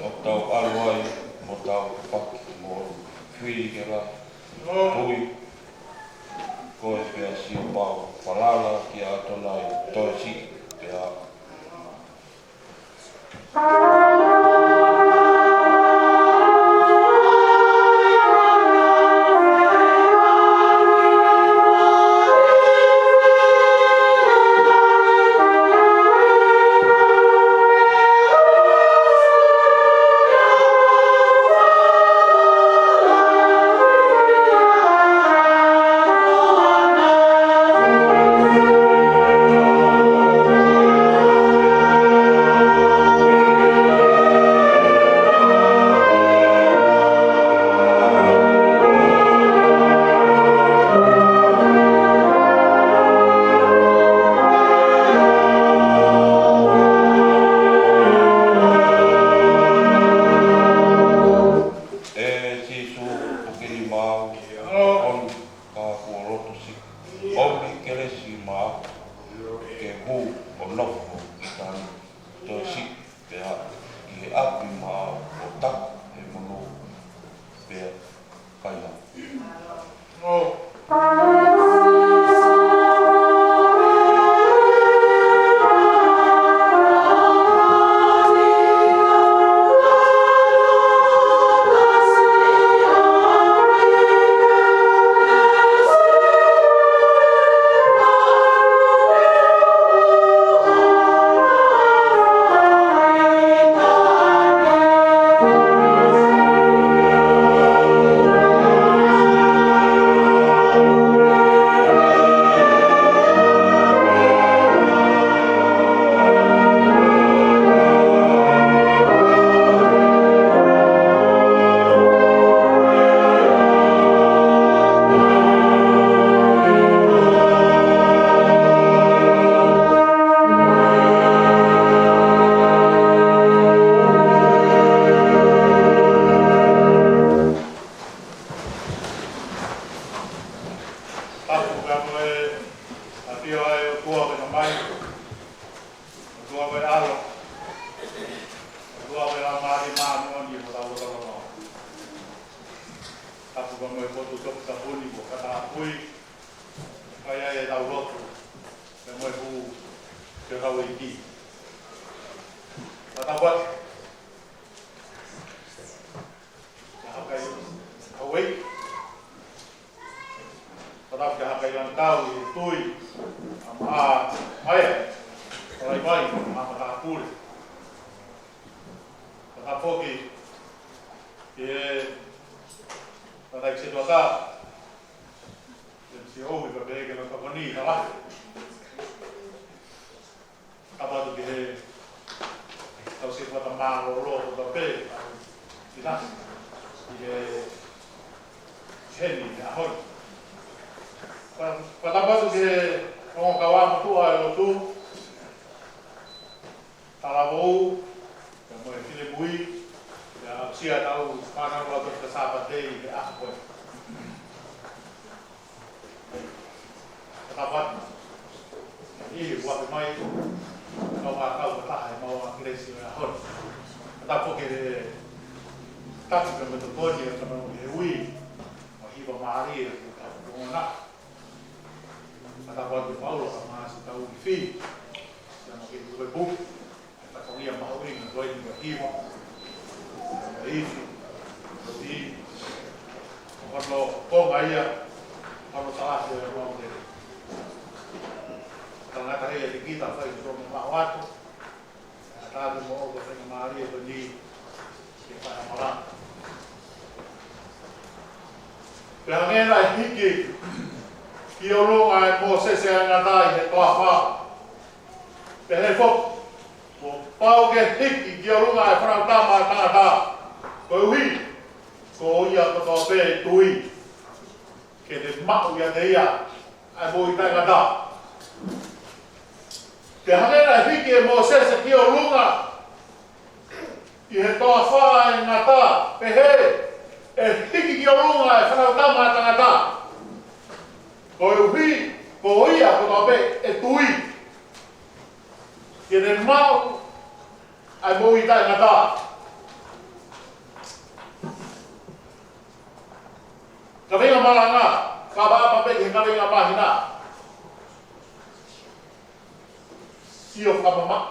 ʻOku tau ʻalu ai mo tau paki mo fili ke la tui. Ko e pea sio pau, falala kia ʻAtonai, toe siʻi pea. ʻE Sīsū, ʻoku ke ni maau, ʻoni ka kuo loto siʻi, ʻomi kelesi maʻaku, ke hū ʻo nofo ʻi tani, toe siʻi pea ʻi he ʻapi maʻau ʻo taka ʻe monu. Paila. Tapu ka mo e ʻafio ʻa e ʻOtua ko e Tamai, ʻOtua ko e ʻAlo, ʻOtua ko e Laumālie Māʻoniʻoni ʻi hotau lotolotonga. Tapu ka mo e potu toputapu ni kuo ka tāpui, fai ai ʻetau lotu, pea mo e hū ki hotau ʻEiki. Fakatapu atu. Kia Hakai Hauei. Fakatapu kia Hakai Langikau ʻi he tui, ʻa Maʻa Maea, Talaimai, Maʻa Matāpule. Fakatapu foki ki he Tangataʻeiki Setuata, James Ohi, pea pehē ki he Tokoni Talahi. Tapu atu ki he kau Setuata mālōlō kotoa pē, kau ʻi he, ʻi he heni he ʻaho ni. Fa-, fakatapu atu ki he ongo kauʻā motuʻa ʻo e lotu, talavou, pea mo e finemui, pea aʻusia ʻetau fānau ʻa e Sāpate ʻi he ʻaho ko eni. Fakatapu atu ʻi he ʻofa mai, kau ʻa kau fakataha ʻi he maʻu ʻa e kelesi ʻo e ʻaho ni. Fakatapu ki he taki pea mo e tokoni ʻa e fānau ʻi he ui, ʻo e hiva mālie ʻo e kau ongona. Fakatapu atu ki Paula ka māsi tau ifi, pea mo e kiʻi pukepuke. Fatongia mahuʻinga ko eni ʻa e hiva, ʻa e ifi, ʻa e ifi. ʻO hono konga ia, hono talahi ʻa e mau te. Talangata ia te kita fai ki tō mo maʻu atu. ʻA tātou mo ʻoku faingamālie ko eni ke fai ʻa e malanga. Pea hangē naʻe hiki ki ʻolunga ʻe Mōsese ʻa e ngata ʻi he toafa, pehē foki kuo pau ke hiki ki ʻolunga ʻa e Fanautama ʻa Tangata, koeʻuhi ko ia kotoa pē ʻe tui, ke ne maʻu ʻiate ia ʻa e moʻui taʻengata. Pea hangē naʻe hiki ʻe Mōsese ki ʻolunga ʻi he toafa ʻa e ngata, pehē ʻe hiki ki ʻolunga ʻa e Fanautama ʻa Tangata, koeʻuhi ko ia kotoa pē ʻe tui, ke ne maʻu ʻa e moʻui taʻengata. Kaveinga malanga, ka ʻapaʻapa pē ki he kaveinga māhina. Sio fakamamaʻu.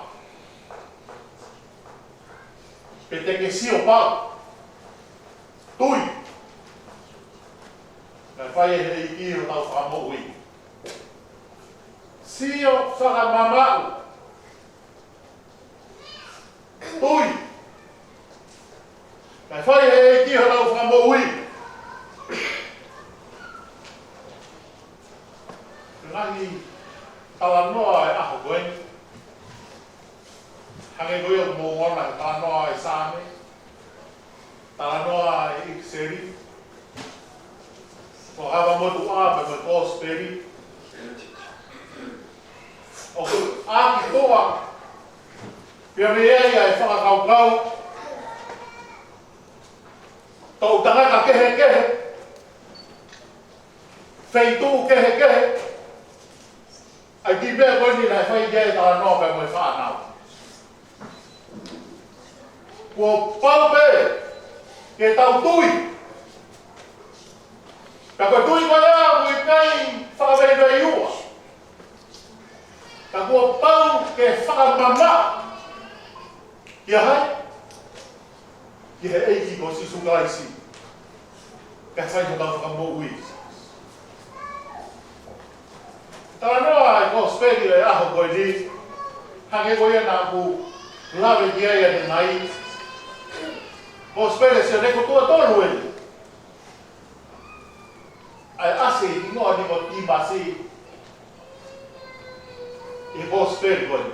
Pea te ke sio pau. Tui. Kae fai ʻe he ʻEiki hotau fakamoʻui. Sio fakamamaʻu. Tui. Kae fai ʻe he ʻEiki hotau fakamoʻui. Ko e ngaahi talanoa ʻo e ʻaho ko eni. Hangē ko ia ʻoku mou ʻilo, talanoa ʻi he Saame, talanoa ʻi he ʻIkiseli, ko e Fuakava Motuʻa pea mo e Kosipeli. ʻOku ʻākilotoa pea mei ai ʻa e fakakaukau, toʻutangata kehekehe, feituʻu kehekehe, ʻa e kiʻi meʻa ko eni naʻe fai ki ai e talanoa pea mo e fānau. Kuo pau pē ke tau tui. Ka ko e tui ko ia ʻoku ʻikai fakaveiveiua. Ka kuo pau ke fakamamaʻo. Kia hai? Ki he ʻEiki ko Sīsū Kalaisi. Kae fai hotau fakamoʻui. Talanoa ʻa e Kosipeli ʻo e ʻaho ko eni. Hangē ko ia naʻa ku lave ki ai ʻanenai. Kosipeli ʻa Sione ko e tuʻo tolu eni. ʻA e ʻasi hingoa ʻo Nikotīmasi ʻi he Kosipeli ko eni.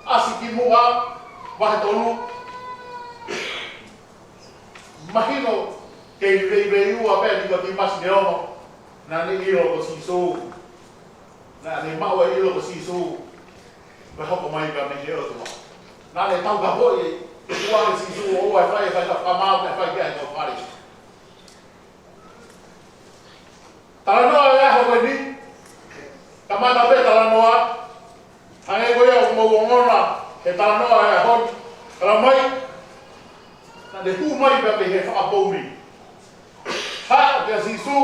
ʻAsi ki muʻa, vahe tolu. Mahino kei veiveiua pē ʻa Nikotīmasi neongo naʻa ne ʻilo ko Sīsū. Naʻa ne maʻu e ʻilo ko Sīsū, pea hoko mai pē mei he ʻOtua. Naʻa ne taukapoʻi ʻe ʻOtua ʻa Sīsū, ʻo ʻoua ʻe fai, ʻe fai ha fakamaau, ʻe fai ki ai ʻa e kau Fālesi. Talanoa ʻo e ʻaho ko eni, kamata pē talanoa, hangē ko ia ʻoku mou ongona, he talanoa ʻo e ʻaho ni, talamai, naʻa ne hū mai pē mei he fakapoʻuli. Haʻu kia Sīsū,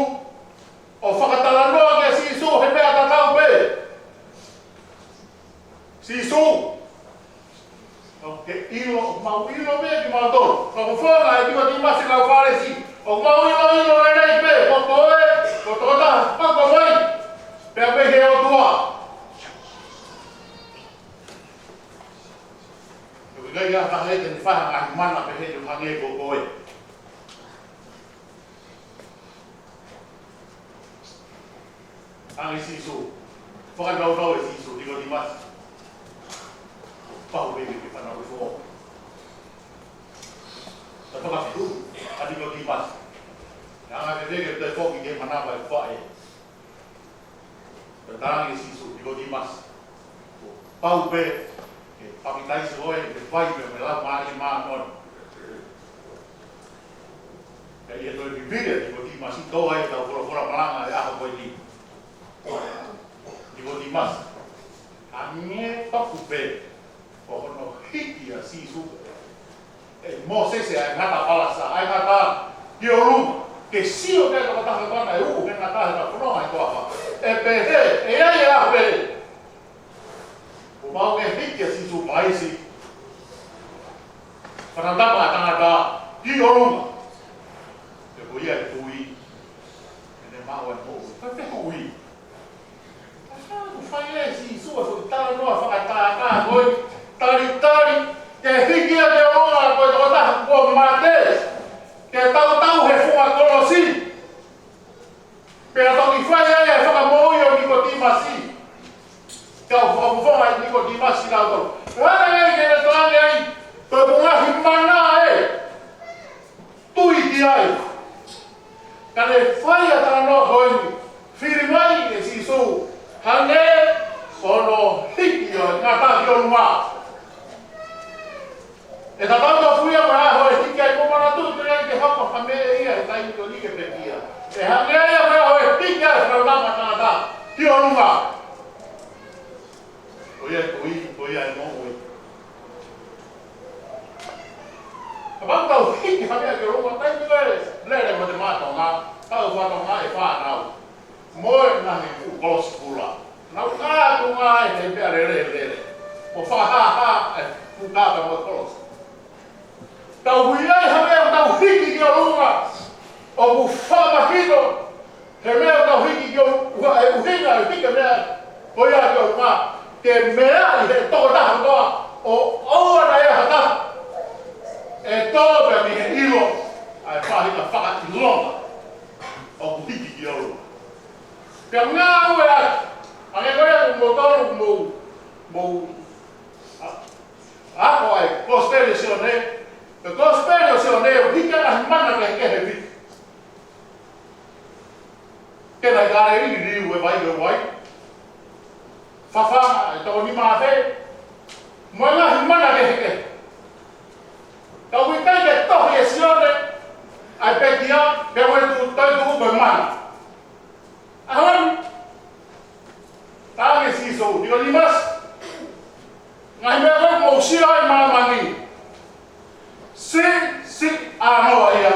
ʻo fakatalanoa kia Sīsū he meʻa tatau pē. Sīsū, ʻoku ke ʻilo, mau ʻilo pē kimautolu. Ka ko e fanga ʻe Nikotīmasi kau Fālesi. ʻOku mau ʻiloʻilo lelei pē, ko koe, ko e tokotaha, ko koe. Pea mei he ʻOtua. ʻOku ʻikai ha taha ia te ne fai ha ngaahi mana pehē ʻo hangē ko koe. Hangē Sīsū. Fakakaukau ʻe Sīsū, Nikotīmasi. Pau pē ke fanauʻi foʻou. Ka fakafehuʻi ʻa Nikotīmasi. Hanga ke teke te foki ke manava e faʻē. Pea talaange ʻe Sīsū, Nikotīmasi. Pau pē ke papitaiso koe, ke fai pē mei he Laumālie Māʻoniʻoni. Ka ʻi he toe vivili ʻa Nikotīmasi, tō ai ʻetau folofola malanga ʻo e ʻaho ko eni. Nikotīmasi. Hangē tofu pē ko hono hiki ʻa Sīsū ʻe Mōsese ʻa e ngata palasa, ʻa e ngata ki ʻolunga. Ke sio ki ai e tokotaha ko ena ʻe uʻu he ngata he tafono ai ko apa. ʻE pehē, ʻe ʻi ai e ʻaho pē. Kuo pau ke hiki ʻa Sīsū Kalaisi. Fakatatau mo e tangata ki ʻolunga. He ko ia ʻe tui. ʻE ne maʻu ʻa e moʻui. Ka te tui. Ka ʻoku fai ʻe Sīsū ʻa e foʻi talanoa fakatātā ko e talitali, ke hiki ʻa e ʻolunga ko e tokotaha kuo mate, ke tautau he funga kolosi. Pea toki fai ai ʻa e fakamoʻui ʻo Nikotīmasi. Kau fakafofonga ʻe Nikotīmasi kau tau. Hanga ai ke ne toange ai, ko e ngaahi mana ē. Tui ki ai. Ka ne fai ʻa e talanoa ko eni, fili mai ʻe Sīsū, hangē ko hono hiki ʻo e ngata ki ʻolunga. ʻE tatau tofu ia mo e ʻaho ʻe hiki ai, ko e manatu te ke hapa ha meʻa ia he taimi ko eni ke pekia. ʻE hangē ia mo e ʻaho ʻe hiki ai e Fakamoʻui ʻa e tangata ki ʻolunga. Ko ia ʻe tui, ko ia ʻe moʻui. Kapau ʻoku tau hiki ha meʻa ki ʻolunga, taimi ko ē lele mo e mātuʻa, tau mātuʻa e fānau. Mo e ngaahi fuʻu kolosi kula. Nau kātoanga ʻi he meʻa lele lele. Mo fakahāhā e fuʻu kātoa mo e kolosi. Tau ui ai ha meʻa ʻoku tau hiki ki ʻolunga. ʻOku fakamahino he meʻa ʻoku tau hiki ki ʻolunga, ʻa e ʻuhinga e hiki e meʻa ko ia ki ʻolunga, ke meaʻi ʻe he tokotaha kotoa ʻo ʻoua naʻa ʻi ai ha taha ʻe tō pē mei he ʻilo, ʻa e faʻahinga fakaʻilonga ʻoku hiki ki ʻolunga. Pea ngāue ʻaki, hangē ko ia ʻoku mou tonu, mou, mou, ʻa, ʻa ko e Kosipeli ʻo Sione, ko e Kosipeli ʻo Sione, ʻoku hiki ʻa e ngaahi mana kehekehe ʻe fitu. Ke nai kare i liliu e vai, e vai. Fafanga e toko nima afe. Mo e ngaahi mana kehekehe. Ka ʻoku ʻikai ke tohi ʻe Sione ʻa e pekia, pea ʻoku toe tuʻu ko e mana. ʻAho ni, talaange ʻe Sīsū, Nikotīmasi, ngaahi meʻa ko ē ʻoku mou sio ai ʻi māmani, siʻi, siʻi ʻānoa ia.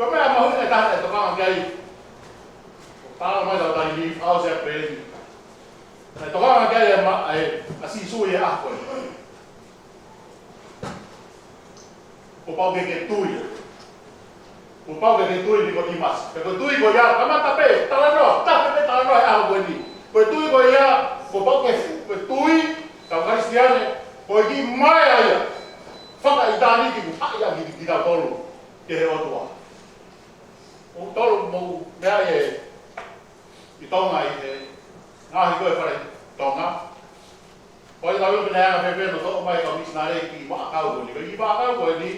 Ko e meʻa mahuʻinga taha ʻe tokanga ki ai, ʻo tala mai ʻe he tangataʻeiki ʻo e ʻaho ʻo e Siasi Pēleni. ʻE tokanga ki ai ʻa e ma-, ʻa e, ʻa Sīsū ʻi he ʻaho ko ē. Kuo pau ke ke tui. Kuo pau ke ke tui Nikotīmasi. Pea ko e tui ko ia, kamata pē talanoa, tafe pē talanoa he ʻaho ko eni. Ko e tui ko ia, kuo pau ke, ko e tui, kau Kalisitiane, ko e kiʻi maea ia. Fakaʻitāniti kuo haʻi ʻaki kitautolu ki he ʻOtua. ʻOku tolu mou meʻa ʻi he, ʻi Tonga ʻi he ngaahi ko e fale Tonga. Ko e tau pē naʻe anga fēfē hono toʻo mai e kau misinale e kiʻi vaʻakau ko eni. Ko e kiʻi vaʻakau ko eni,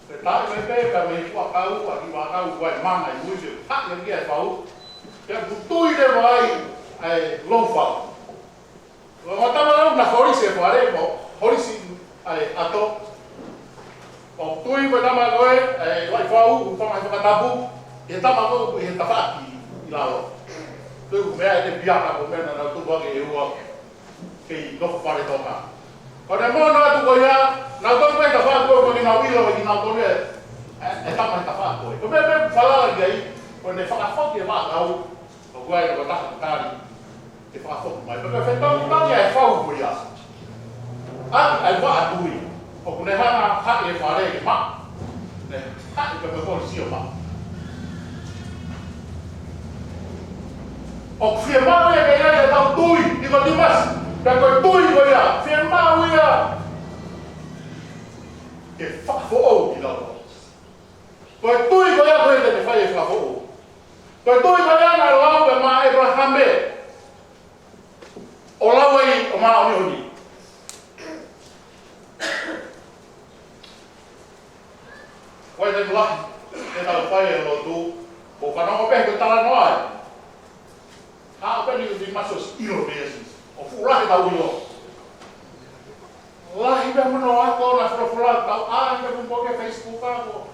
pea taʻi mai pē, pea mei he vaʻakau, ʻa e kiʻi vaʻakau ko e manga ʻi mui pē, haʻi ʻaki ʻa e fau. Pea kuo tui leva ai ʻa e loufau. Ko e tama lau naʻe holisi e fale, mo holisi ʻa e ʻato. ʻO Tui mo e tama ko ē, ʻe, Laʻifau, ʻoku fanga he fakatapu, ʻe tama ko ē, ʻi he tafaʻaki ʻi lalo. Tui ko e meʻa ʻe te piaka ko e meʻa naʻa nau tupu hake ʻe ua kei nofo fale Tonga. Ko ʻene mono atu ko ia, naʻa nau tupu he tafaʻaki ko ē, ko ʻenau ʻilo ʻe kinautolu ʻe, ʻe tama he tafaʻaki ko ē. Ko e meʻa, meʻa ʻoku falala ki ai, ko ʻene fakafoki e vaʻakau, ʻoku ʻi ai e tokotaha ʻoku tali ke fakafoki mai. Pea ko e fetauʻaki e fau ko ia. ʻAki ʻa e vaʻa tui. ʻOku ne hanga ʻo haʻi e fale ke maʻu. Ne haʻi pē ko e polisi ʻo maʻu. ʻOku fiemaʻu ia ke ʻi ai ʻetau tui, Nikotīmasi. Pea ko e tui ko ia, fiemaʻu ia ke fakafoʻou kitautolu. Ko e tui ko ia ko ē te ne fai e fakafoʻou. Ko e tui ko ia naʻe lau pē maʻa ʻĒpalahame. ʻO lau ai ʻo māʻoniʻoni. Ko e taimi lahi, te tau fai e lotu, ʻo fanongo pē he talanoa ia. Haʻu pē Nikotīmasi ʻo ʻilo pē ia si. ʻO fuʻu lahi ʻetau ʻilo. Lahi pē mono ako naʻe folofola, tau ʻai pē mo e Facebook ako.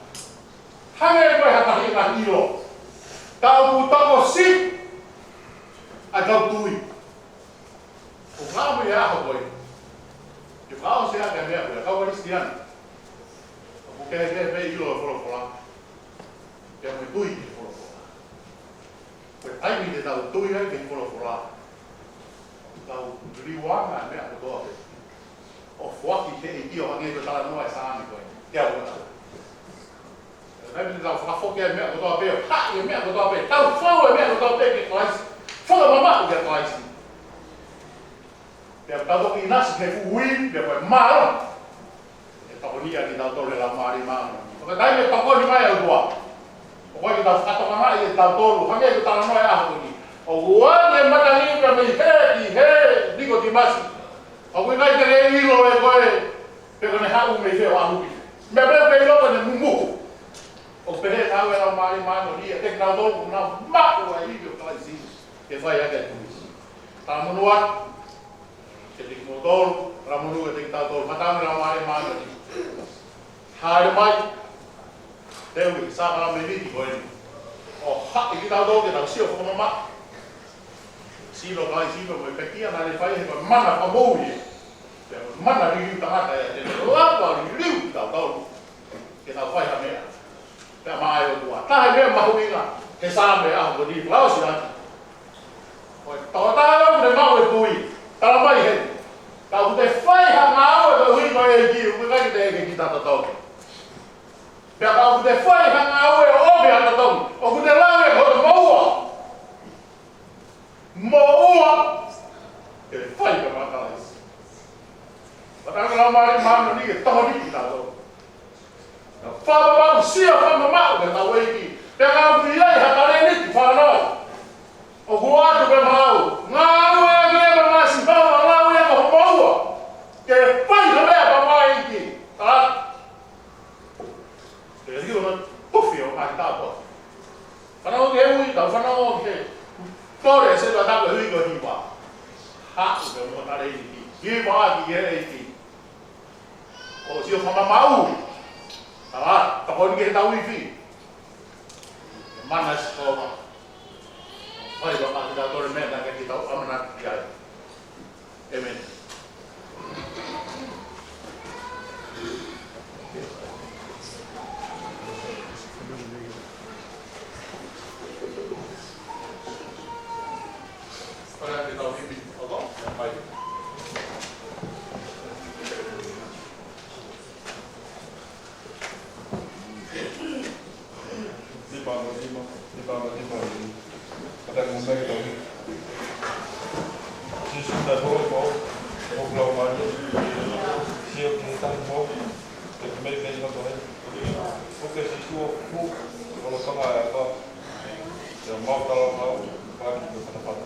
Hangē ko e hā tahi naʻe ʻilo. Ka ʻoku tokosiʻi ʻa ʻetau tui. ʻOku ʻamu ia ʻaho ko ē. Ke fakaʻosi ʻaki e meʻa ko ē, kau Kalisitiane. ʻOku kehekehe pē ʻilo e folofola. Pea mo e tui ki he folofola. Ko e taimi te tau tui ai ki he folofola, tau liliu ange e meʻa kotoa pē. ʻO foaki ki he ʻEiki ʻo hangē ko e talanoa e Saame ko ē. Ke au ʻo tau. Ko e taimi te tau fakafoki e meʻa kotoa pē, ʻo haʻi e meʻa kotoa pē, tau fau e meʻa kotoa pē ki Kalaisi. Fakamamaʻu kia Kalaisi. Pea tau toki ʻinasi he fuʻu ui, pea ko e mālō. ʻE tokoniʻi kitautolu ʻe he Laumālie Māʻoniʻoni. Ko e taimi ʻe tokoni mai ʻa e ʻOtua. ʻOku ʻikai ke tau fakatokangaʻi ʻe tautolu, hangē ko e talanoa e ʻaho ko eni. ʻOku ʻoange e matangi pē mei hē ki hē, Nikotīmasi. ʻOku ʻikai te ke ʻilo ʻe koe, pe ko ʻene haʻu mei fē ʻo ʻalu ki fē. Meʻa pē ʻoku ke ʻilo ko ʻene mumuhu. ʻOku pehē ʻe he Laumālie Māʻoniʻoni kiate kinautolu ʻoku nau maʻu ʻa e ivi ʻo Kalaisi, ke fai ʻaki e tui. Talamonū atu kiate kimoutolu, talamonū kiate kitautolu, matangi Laumālie Māʻoniʻoni. Hāʻele mai, teu ki he sākalamēniti ko eni. ʻO haʻi kitautolu ke tau sio fakamamaʻu. Sino Kalaisi pea mo e pekia naʻa ne fai he ko e mana fakamoʻui ē. Pea ko e mana liliu tangata ia, te ne lava liliu kitautolu. Ke tau fai ha meʻa. Pea maʻa e ʻOtua. Taha e meʻa mahuʻinga he Saame ʻaho ko eni, fakaʻosi atu. Ko e tokotaha ʻoku ne maʻu e tui. Talamai heni. Ka ʻoku te fai ha ngāue koeʻuhi ko e ʻEiki, ʻoku ʻikai ke te ʻeke kita totongi. Pea ka ʻoku te fai ha ngāue ʻo ʻomi ha totongi, ʻoku te lau ia ko hoto moʻua. Moʻua ke fai pē maʻa Kalaisi. Matangi Laumālie Māʻoniʻoni ke tokoniʻi kitautolu. Ka fakapapauʻi sio fakamamaʻu ki hotau ʻEiki. Pea ka ʻoku ʻi ai ha talēniti fānau, ʻoku ʻoatu pē maʻau. Ngāue ʻaki e masi maʻa lau ia ko ho moʻua. Ke fai ha meʻa pē maʻa e ʻEiki. Ka Te liu na tufi ʻo ngaahi tāpuaki. Fanongo ki he ui, tau fanongo ki he kole ʻa e Setuata ko e ui ko e hiva. Haʻu pē mo e talēniti. Hiva ʻaki ki he ʻEiki. ʻO sio fakamamaʻu. Tala, tokoni ki heʻetau ivi. Mana ʻa Sihova. Fai ʻaki kitautolu e meʻa naʻe ʻikai ke tau ʻamanaki ki ai. ʻĒmeni. Nima mo nima, nima mo nima. Kātaki mo mai ke tau hiki. Sīsū, tau hoi mo, mo kula mai. Sio ki he tahi mo, ke mei mei mo toe. ʻOku ke Sīsū ʻoku, ʻo lo tonga e apa. Ia mau tala mau, paki ke fatafata.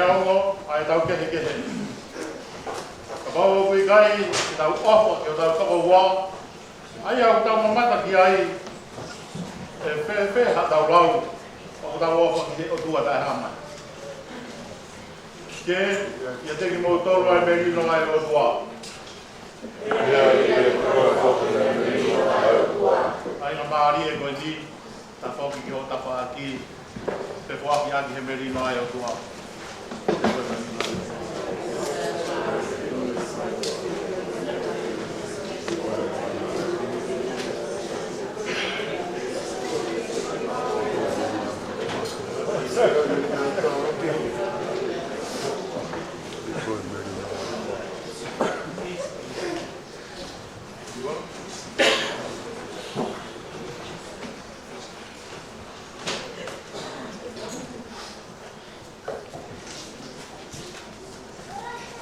Neongo ʻa e tau kehekehe, kapau ʻoku ʻikai ke tau ʻofa ki hotau tokoua, ʻa ia ʻoku tau mamata ki ai, ʻe fēfē haʻatau lau ʻoku tau ʻofa ki he ʻOtua taʻehāmai? Ke ʻiate kimoutolu ʻa e melino ʻa e ʻOtua. ʻA ia ko e melino ʻa e ʻOtua. ʻA ia mālie ko eni, tafoki ki hoʻo tafaʻaki, pea foaki ʻaki he melino ʻa e ʻOtua.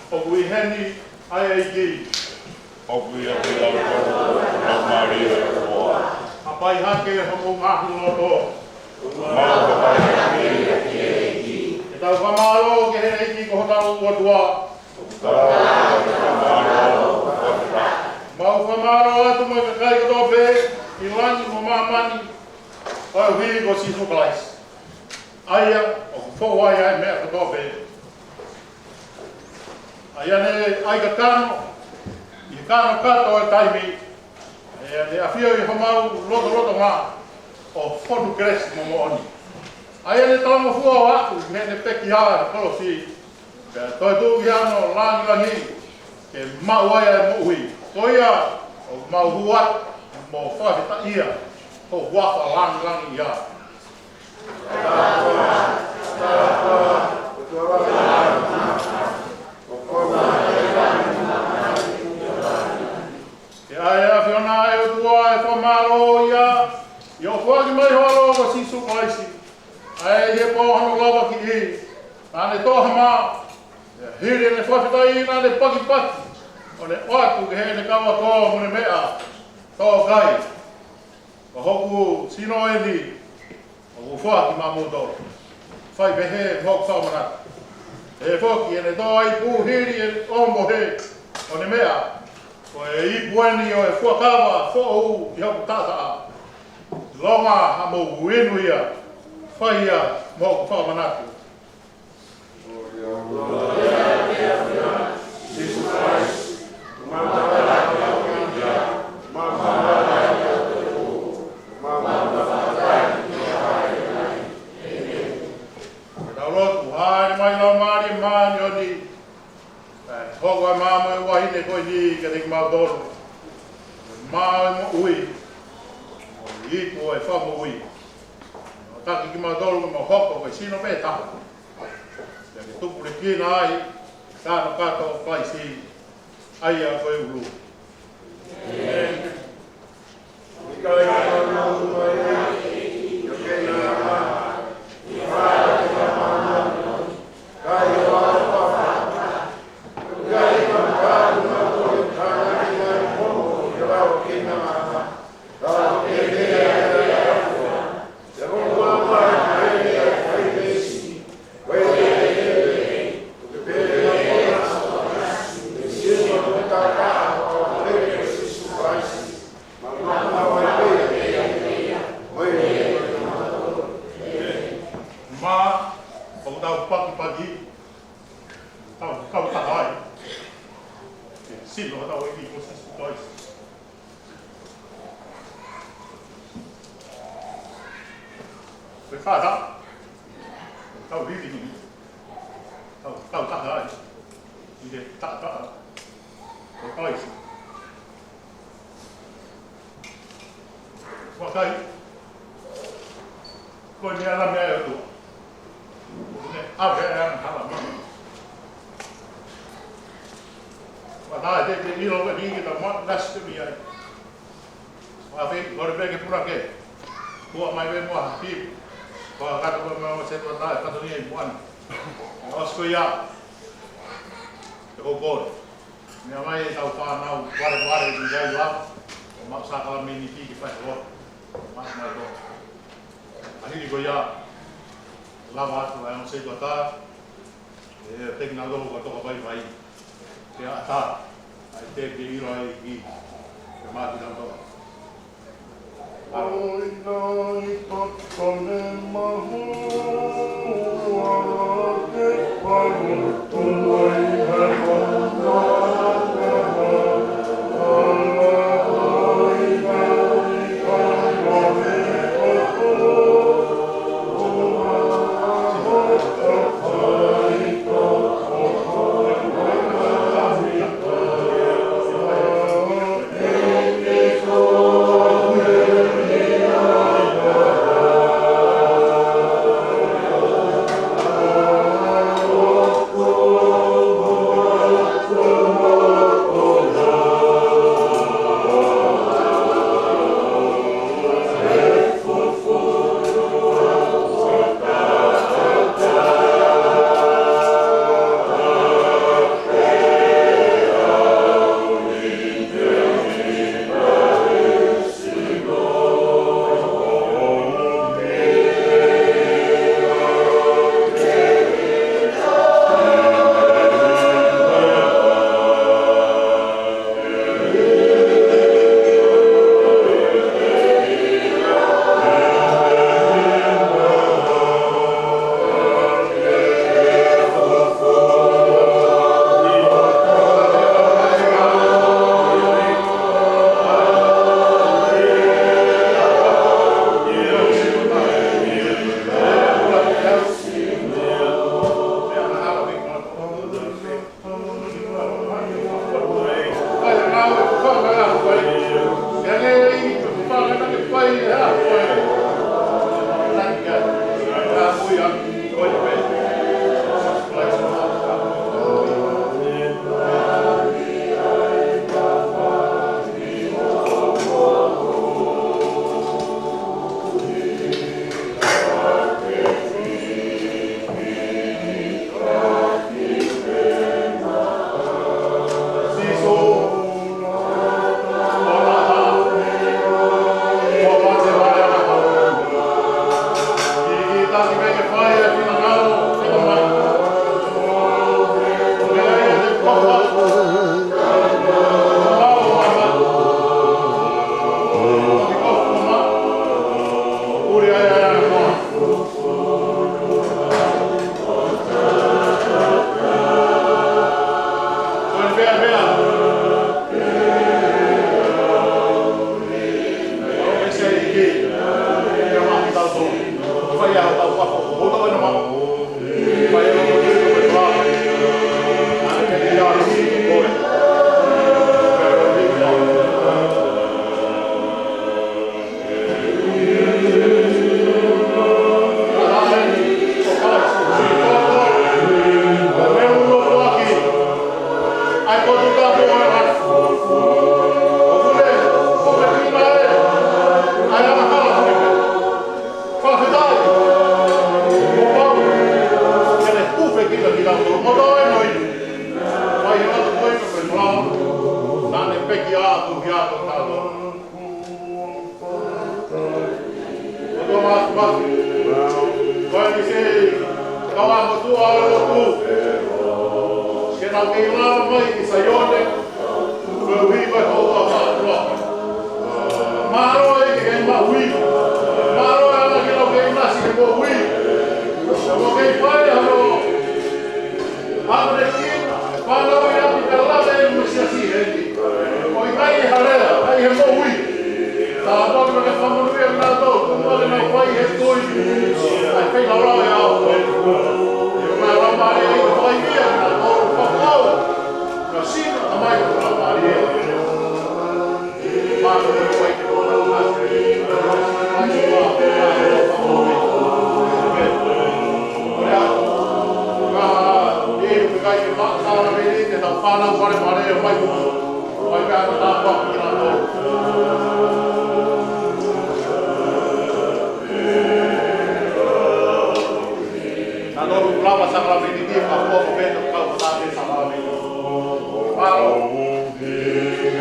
ʻOku ʻi heni ʻa e ʻEiki. ʻOku ʻiate kitautolu ʻa e Laumālie ʻo e ʻOtua. Hapai hake homou ngaahi loto. Mau hapai hake ki he ʻEiki. Ke tau fakamālō ki he ʻEiki ko hotau ʻOtua. Tau fakamālō. Mau fakamālō atu mo e kakai kotoa pē ʻi langi mo māmani, koeʻuhi ko Sīsū Kalaisi, ʻa ia ʻoku fou ai ʻa e meʻa kotoa pē. ʻA ia naʻe ʻai kakano ʻi he kanokato ʻo e taimi, ʻa ia naʻe ʻafio ʻi homau lotolotonga ʻo fonu kelesi mo moʻoni. ʻA ia naʻe talangofua ʻo aʻu ki heʻene pekia ʻi he kolosi, pea toetuʻu ki hono langilangi ke maʻu ai ʻa e moʻui. Ko ia ʻoku mau hū atu mo fakafetaʻia ho huafa langilangiʻia. Ke ʻai ʻe he ʻAfiona ʻa e ʻOtua ʻa e fakamālō ia ʻi hoʻo foaki mai ho ʻAlo ko Sīsū Kalaisi, ʻa ia ʻi he pō hono lavakiʻi naʻa ne toʻo ha mā, pea hili ʻene fakafetaʻi naʻa ne pakipaki, ʻo ne ʻoatu ki heʻene kau ako mo ne meʻa, Tō kai, ko hoku sino eni ʻoku foaki maʻamoutolu. Fai pehē mo hoku fakamanatu. Pehē foki ʻene tō ai pū hili ʻene ʻoho mohe, ʻo ne meʻa, ko e ipu eni ʻo e fuakava foʻou ʻi hoku taʻataʻa. Lolotonga hoʻomou inu ia, fai ia mo hoku fakamanatu. Ke tau lotu. Hāʻele mai Laumālie Māʻoniʻoni, ʻe hoko ʻa e mā mo e uaine ko eni kiate kimautolu, mā ʻo e moʻui, mo e ipu ʻo e fakamoʻui. ʻO taki kimautolu ke mau hoko ko e sino pē taha, pea ke tupulekina ai e kanokato ʻo Kalaisi, ʻa ia ko e ʻulu. Mā, ʻoku tau pakipaki, tau, tau taha ai. Sino hotau ʻEiki ko Sīsū Kalaisi. Ko e kātaki, tau hili ni, tau, tau taha ai ʻi he taʻataʻa ʻo Kalaisi. Vakai, ko e meʻa la meʻa ʻe ʻOtua. Ne ʻave ʻa e angahala mai. Vakai, te ke ʻilo ʻe he ʻEiki ke tau maʻu ʻa e blasphemy ai. Vakai, ko e pē ke puna ke. Kua mai me mua hapi. Kua kata kua mai o se kua tae, kata ni ai muana. ʻOsi ko ia. Te ko kore. Meʻa mai ʻetau fānau, vale vale ni kai lava, ʻo maʻu sākalamēniti ke fai lotu. Maʻu mai lotu. ʻA hili ko ia, lava atu ʻa e ongo setuata, ʻE teki nautolu ko e toka vaivai. Ke ʻatā ʻa e tēpile ʻa e ʻEiki ke maʻa kinautolu. ʻOi, nai totone mahu ua te panu tuai he mama. Ko e māfimafi, ko e ni se kau motuʻa ʻo e lotu. Ke nau kei lava mai ki Saione, koeʻuhi ko e ʻOtua mātuʻa. Mālō e ke kei maʻu ui. Mālō e ʻamanaki ke nau kei ʻinasi he moʻui. Ke nau kei fai hano ʻamanaki, fānau ia ʻi he lave ʻa e Siasi heni. ʻOku ʻikai ha lea, ʻikai ha moʻui. Tāpuaki mo e fakamonūʻia kinautolu, ko e moʻoni naʻa nau fai he tui. ʻAi fai lau lau e au. ʻIo, mo e Laumālie, ʻo fai ia, ʻo fakau. Ka sina, tamai, ko e Laumālie. Mālō.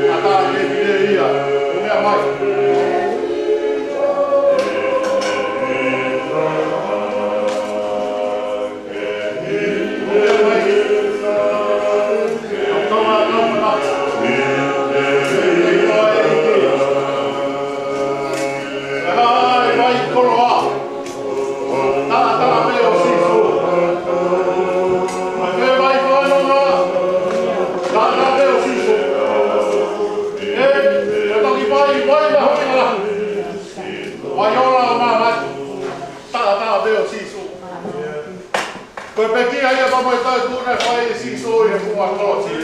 ʻAtā e tēpile ia, ʻo meʻa mai. ʻO meʻa mai Ko e taimi naʻe fai ʻe Sīsū ʻi he funga kolosi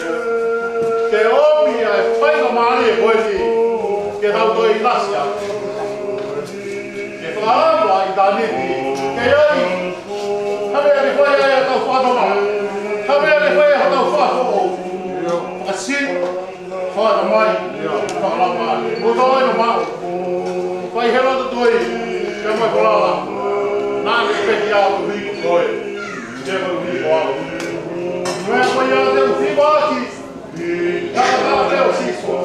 ke ʻomi ʻa e faingamālie ko eni ke tau toe ʻinasi ai. Ke fakaava ʻitāniti ke ʻi ai ha meʻa ke fai ai ʻetau fakatomala, ha meʻa ke fai ai hotau fakafoʻou. Fakasino, fakatamai, fakalaumālie. Mo tau ʻai no maʻu. Fai he loto tui, ke mai kolala. Naʻa ne peki atu hiko koe. Ke mai hiko au. Meʻa ko ia te u fimaʻaki. Tata pē ʻo Sīsū.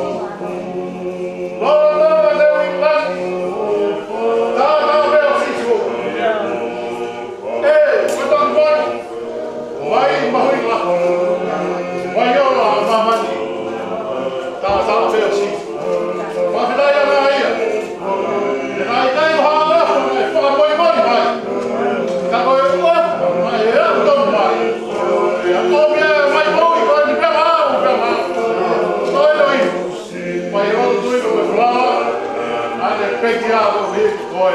Lolo tata te u ʻinasi. Tata pē ʻo Sīsū. ʻE, ko e taki mai. Mai mahuʻinga. Mai ola ʻa māmani. Tata pē ʻo Sīsū. Fakafetaʻi ʻa ia. ʻE ʻikai ko ha ʻaho ʻe fakamoimoi mai. Ka ko e ʻaho naʻe ʻalu tonu mai. ʻE ʻomi mai moʻui ko eni pea mau, pea mau. Ko e loi. Mai e lotu tui ko e fala. Ane peki ʻa ko hiko koe.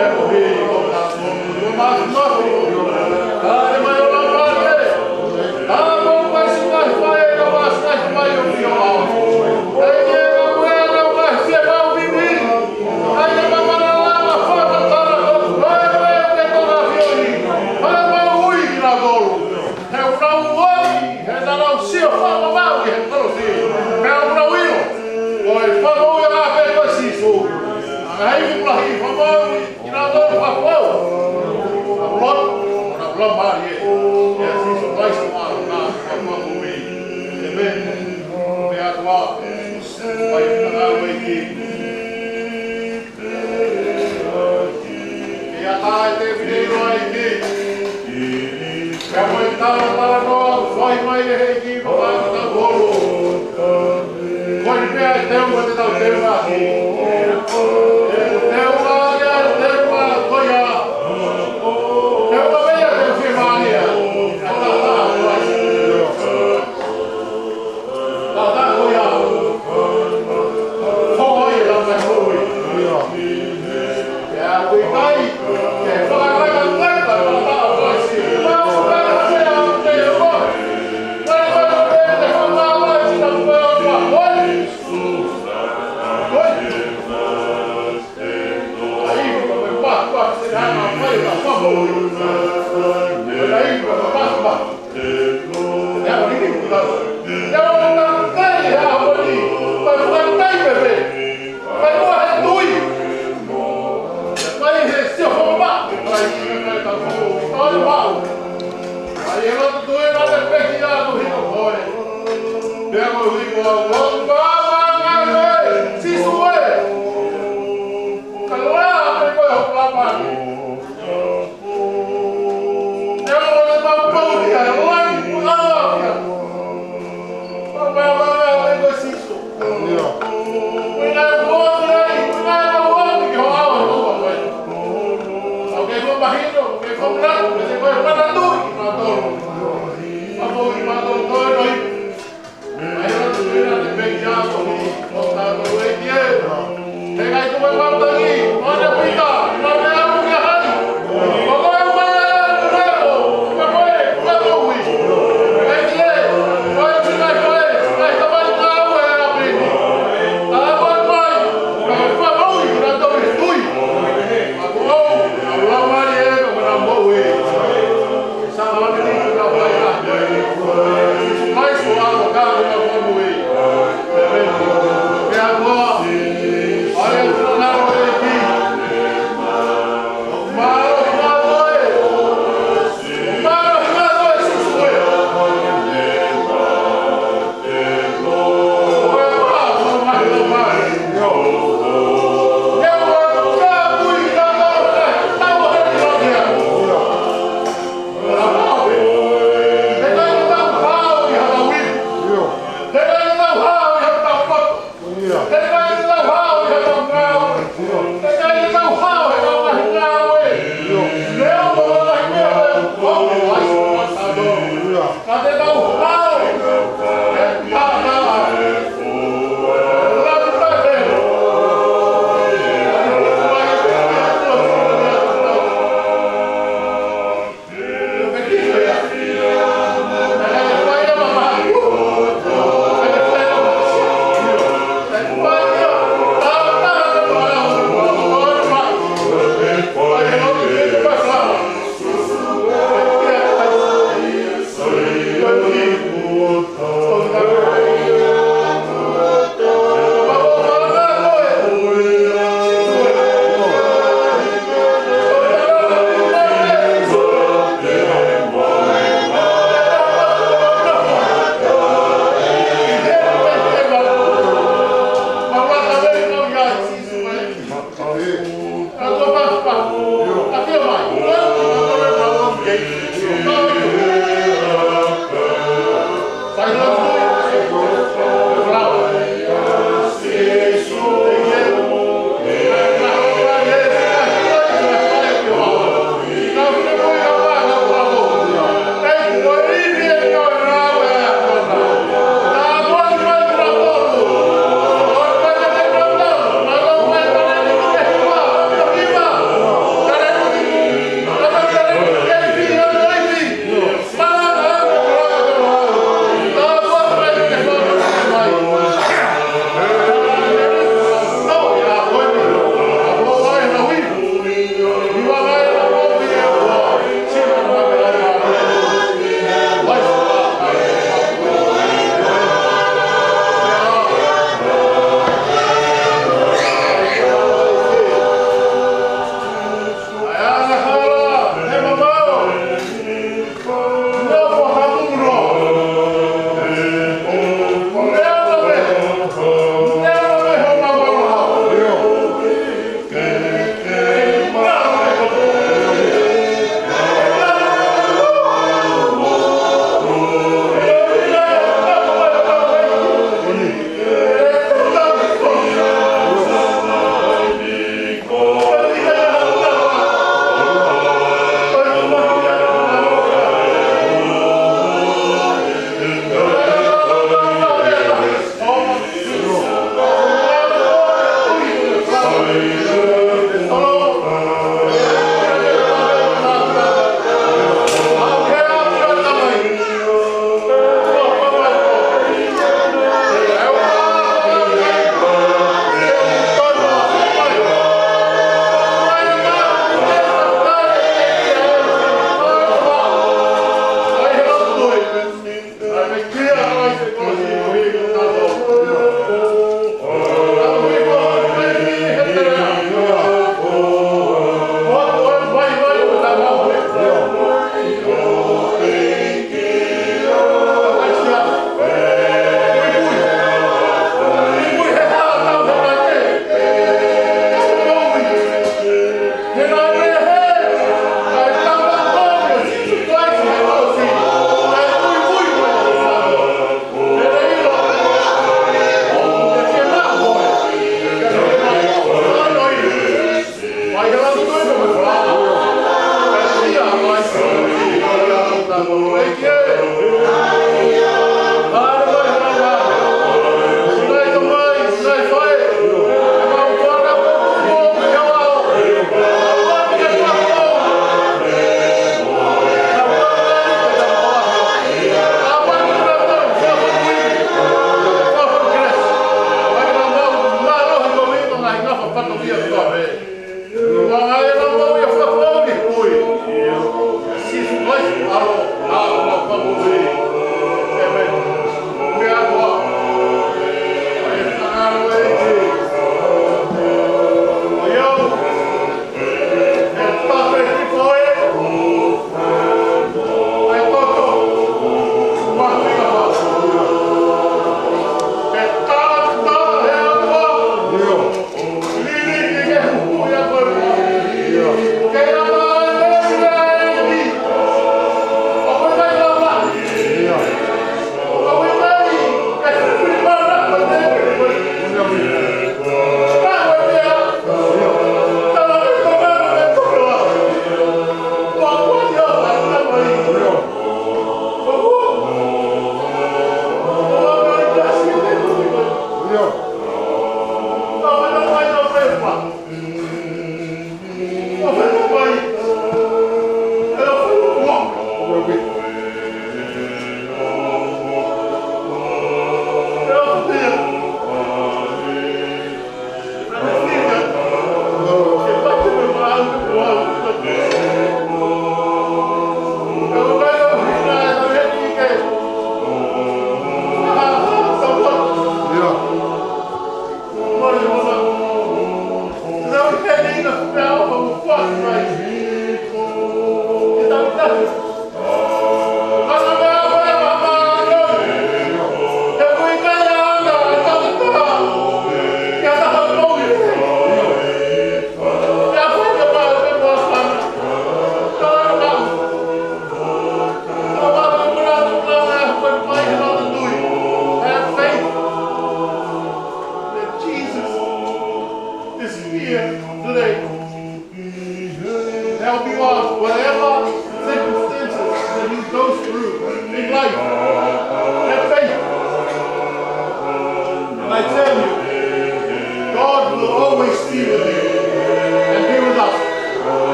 E ko hiko ka ko. Ko ma ma ko. Ka te mai o la ma te. Ka mo mai singa fai ka ma singa mai o ki o au. E ke ka ue ka ma se mau bibi. Ai ka ma ma la ma fa ma ta la ko. Ko e ko e ke ko ka fioni. Ka ma ui ki la tolu. He ʻoku nau ʻomi, he naʻa nau sio fakamamaʻu ki he kolosi. He ʻoku nau ʻilo, ko e fakamoʻui ʻa pē ko Sīsū. ʻA e ʻuluaki fakamoʻui, ʻi he ʻuluaki fakapō. ʻA e ʻuluaki, ʻa e ʻuluaki mālie. ʻIa Sīsū Kalaisi ʻa e ʻuluaki fakamoʻui. ʻĒmeni. Pē atu ā, pai ʻa e ʻEiki. Ia tae te pine ʻo ʻEiki. Pea mo e tala tala noa, fai mai ʻe he ʻEiki mo e tau holo. Ko e pea e teunga te tau teunga ʻaki. E teunga ia, e teunga ko ia. Teunga meʻa te fiemālie. Tata ko ia. Ko ia la mai ko ia.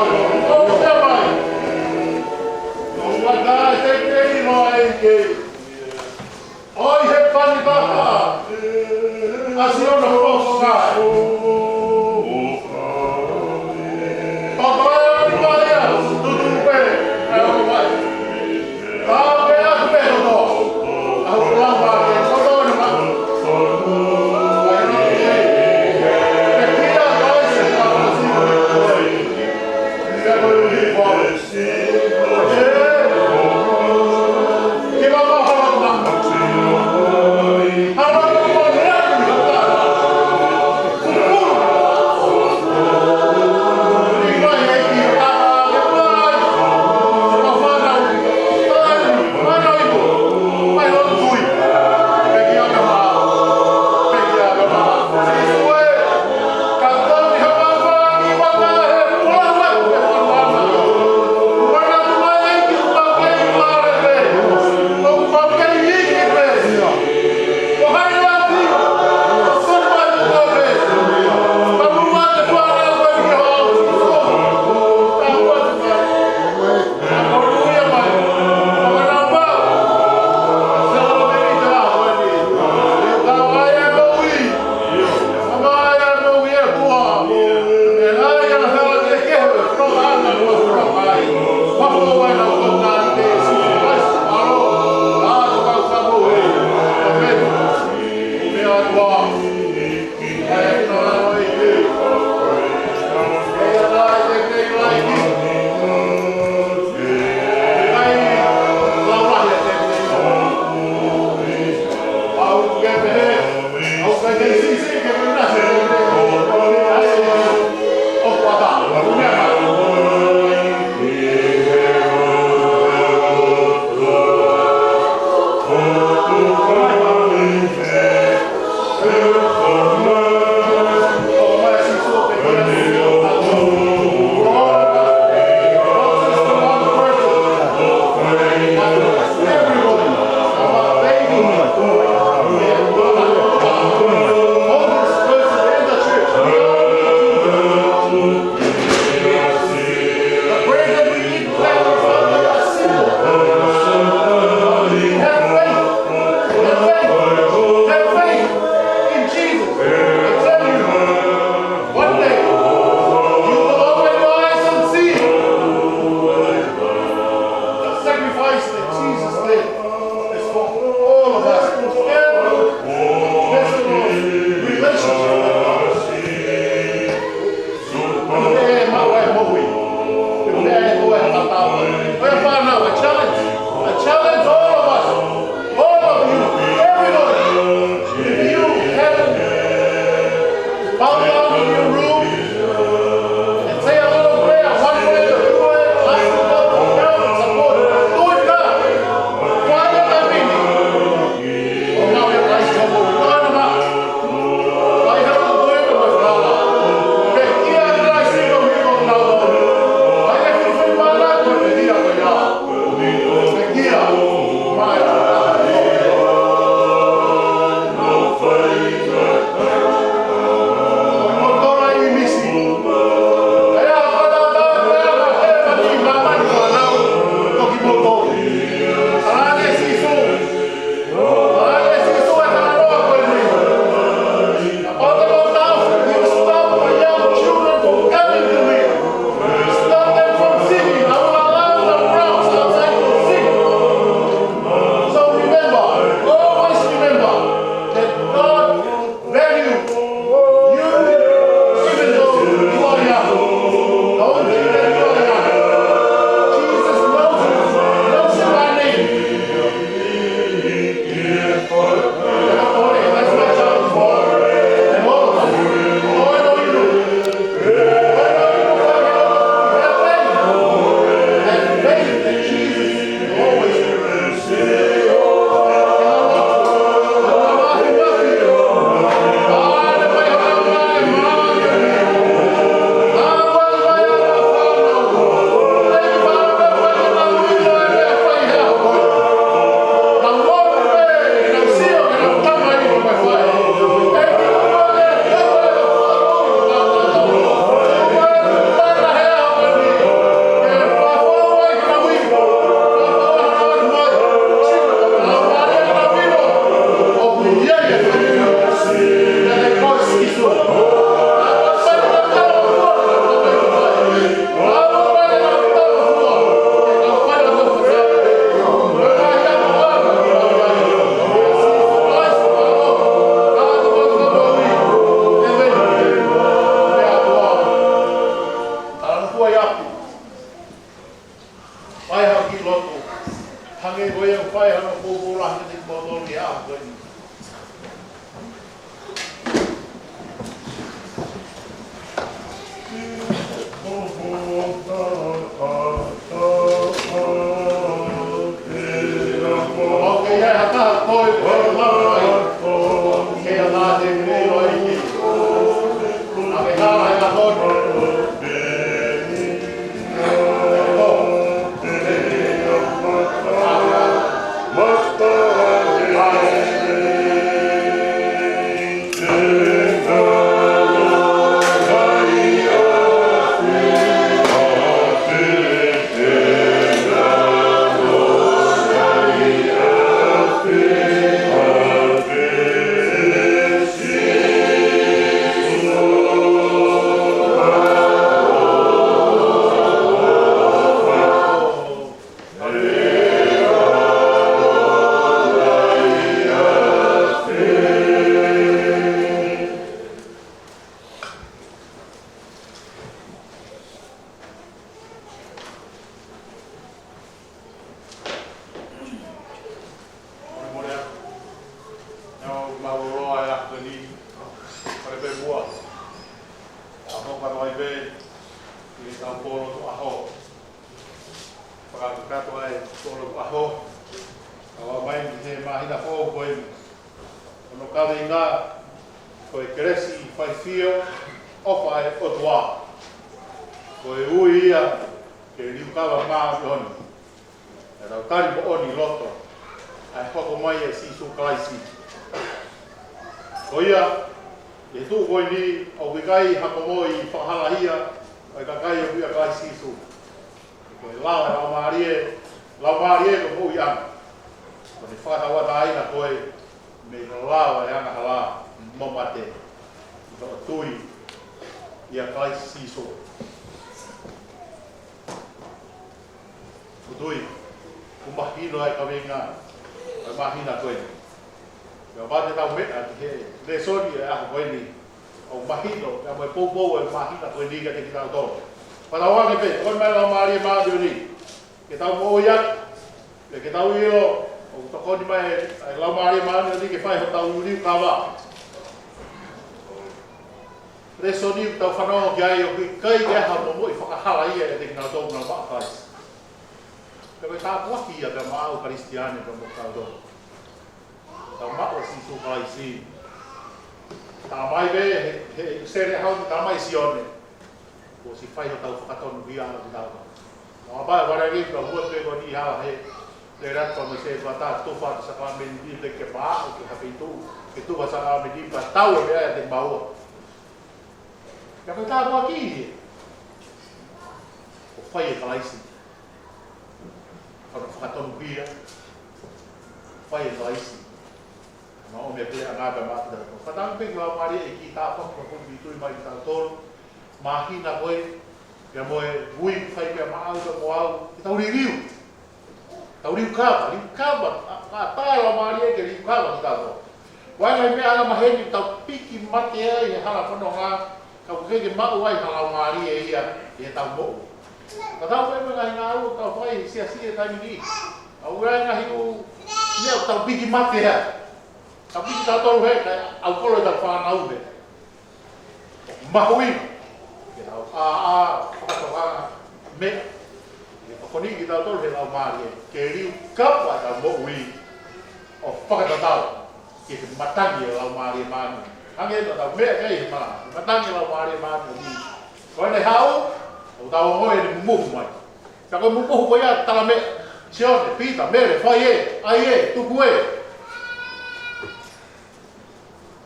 ʻOku ʻikai te ke ʻilo ʻa e ʻEiki. ʻOi he pani papa. ʻAsi ono fofonga. Papa ia, tutu pē, ʻa e ʻomai. The prayer that we need to thank our Father is simple. Have faith. Have faith. Have faith in Jesus. I tell you, one day, you will open your eyes and see the sacrifice that Jesus did is for all of us. Every personal relationship with God. I challenge, I challenge all of us, all of you, everybody. If you haven't bowed down in your room and say a little prayer, one way or two way, ask the Lord for help and support, do it now. Quiet that meeting. Fakafetaʻi pē ʻi heʻetau pō lotu ʻaho. Fakafetaʻi pē ʻi he pō lotu ʻaho. Kau mai ki he māhina foʻou ko eni. Hono kaveinga ko e kelesi, faifio, ʻofa ʻa e ʻOtua. Ko e ui ia ke liukava māʻoniʻoni. ʻE tau tali moʻoni loto ʻa e hoko mai ʻa Sīsū Kalaisi. Ko ia, ʻi he tuʻu ko eni, ʻoku ʻikai ha moʻui fakahala ia ʻa e kakai ʻoku ʻia Kalaisi Sīsū. Ko e lao ʻa e Laumālie, Laumālie ko e moʻuiʻanga. Ko ʻene fakatauʻatāina koe mei he lao ʻa e angahala mo mate, ʻi hoʻo tui ʻia Kalaisi Sīsū. ʻOku ou tui ʻoku mahino ʻa e kaveinga ʻo e māhina ko eni. Pea ʻoku ʻi ai ʻetau meʻa ki he lēsoni ʻo e ʻaho ko eni, ʻoku mahino, pea mo e poupou ʻo e māhina ko eni kiate kitautolu. Fakatauange pē, tokoni mai Laumālie Māʻoniʻoni ke tau moʻui atu, pea ke tau ʻilo ʻoku tokoni mai ʻa e Laumālie Māʻoniʻoni ke fai hotau liukava. Lēsoni ʻoku tau fanongo ki ai ʻoku ʻikai ke ʻi ai ha moʻui fakahala ia ʻiate kinautolu naʻa nau maʻu ʻa Kalaisi. Pea ko e tāpuaki ia pea maʻau Kalisitiane pea mo kitautolu. Tau maʻu ʻa Sīsū Kalaisi. Talamai pē he, he ʻipiseli ʻa Sione, talamai ʻe Sione, kuo ʻosi fai hotau fakatonuhia ʻa kitautolu. Naʻa pau vale ake ka ua pē ko eni hala he lele atu pea mo e sētuata, tufa atu sākalamēniti, teʻeki ke maʻu ki ha feituʻu ke tufa sākalamēniti, pea tau e meʻa ʻiate kimaua. Pea ko e tāpuaki ia kuo fai ʻe Kalaisi. Ko hono fakatonuhia, fai ʻe Kalaisi. Naʻa ʻomi pē ʻa e ngaahi pea maʻa kitautolu. Fakatauange pē ki he Laumālie ʻEiki, tāpuaki ko e kupu tui mai kitautolu. Māhina ko ē, pea mo e ui ʻoku fai pea maʻau pea mo au, ke tau liliu. Tau liukava, liukava, ʻa, ʻa, tā Laumālie ke liukava kitautolu. Ko e ngaahi meʻa ʻoku maheni tau piki mate ai he hala fononga, ka ʻoku ʻikai ke maʻu ai ha Laumālie ia ʻi heʻetau moʻui. Ka tau pē mo e ngaahi ngāue ʻoku tau fai he siasi he taimi ni. ʻOku ʻi ai e ngaahi ʻū meʻa ʻoku tau piki mate ai. Tau piki tautolu he, kae ʻaukolo ʻetau fānau he. Mahuʻinga ke tau ʻā, ʻā, fakatokanga meʻa. Ke tokoni kitautolu he Laumālie ke liukava ʻetau moʻui ʻo fakatatau ki he matangi ʻo e Laumālie Māʻoniʻoni. Hangē ko ʻetau meʻa ki ai he malanga, matangi ʻo e Laumālie Māʻoniʻoni. Ko ʻene haʻu, ʻoku tau ongoʻi ʻene mumuhu mai. Ka ko e mumuhu ko ia talamai ʻe Sione, Pita, Mele, fai ē, ʻai ē, tuku ē.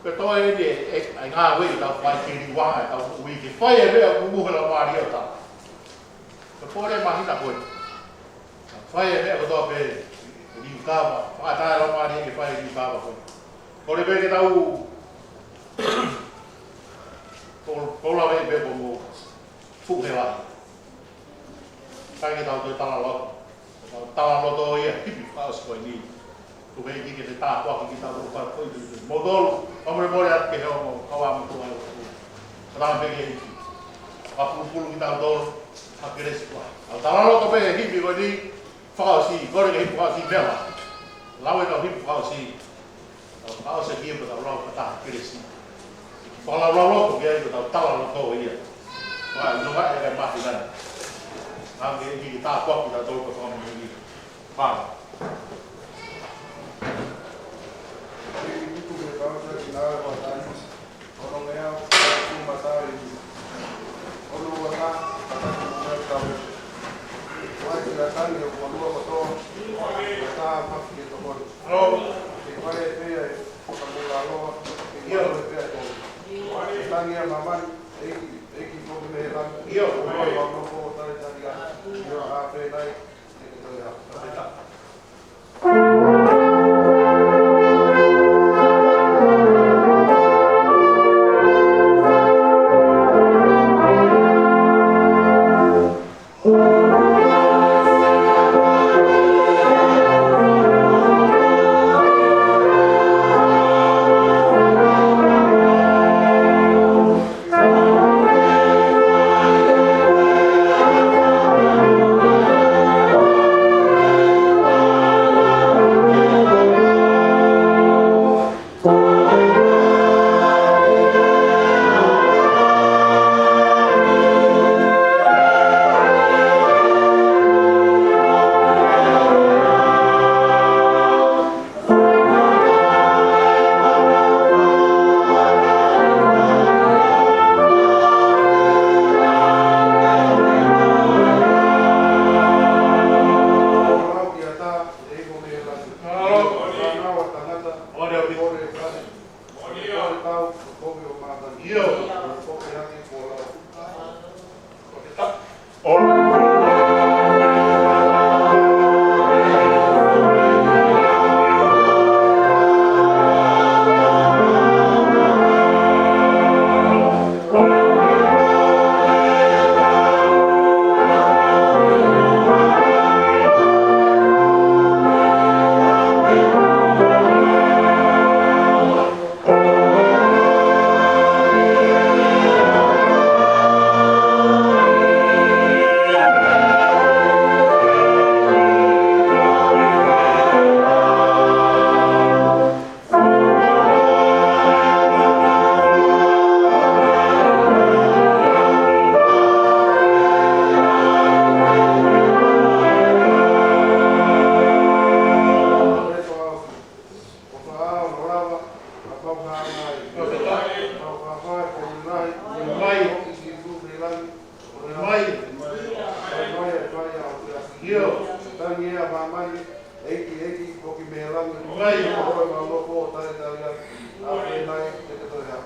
Ko e toe eni e, e, ʻa e ngāue ʻoku tau fai ke liukava ʻetau moʻui, ke fai e meʻa ʻoku mumuhu he Laumālie ʻo tau. Ko e pole māhina ko ē. Fai e meʻa kotoa pē, liukava, fakaʻatā e Laumālie ke fai e liukava ko ē. Kole pē ke tau, ko, ko lave pē ko mo fuʻu he lahi. Kae ke tau toe talaloto. Tau talaloto ia hipi fakaʻosi ko eni. Tuku ʻEiki ke ne tāpuakiʻi kitautolu fakafoʻituitui. Moutolu, fakamolemole atu ki he ongo kau ʻamanaki ʻoku ʻi ai. Ka tala pē ki he ʻEiki. Fakapulupulu kitautolu, ha kelesi ko ia. Tau talaloto pē he hipi ko eni, fakaʻosi, kole ke hipi fakaʻosi meʻa. Lau ʻetau hipi fakaʻosi. Tau fakaʻosi ki he pea tau lau fakataha kelesi. Fakalaulauloto ki ai ko ʻetau talaloto ia. Fakalaulauloto e kai māhina ni. Hangē ʻEiki ke tāpuakiʻi kitautolu ka fakamoʻui. Fala. Ono ngeau, kuo mata ʻEiki. Ono ua taha, tataki mo mea tau. Wai ki la tani o kuo lua kotoa, ua taha mafi ke tokoni. Ke fai e pea e fakamulaloa, ke fai e pea e tolu. Ke tangi a mamani, ʻEiki, ʻEiki foki mei langi. Ua ua nofo tali tali a. Io a pē nai, ke ke toi a. Mai. ʻIo. Tangi ʻa māmani, ʻEiki, ʻEiki, foki mei langi. Mai. Ko e mau nofo, talitali atu. ʻApē mai, te te toe hā.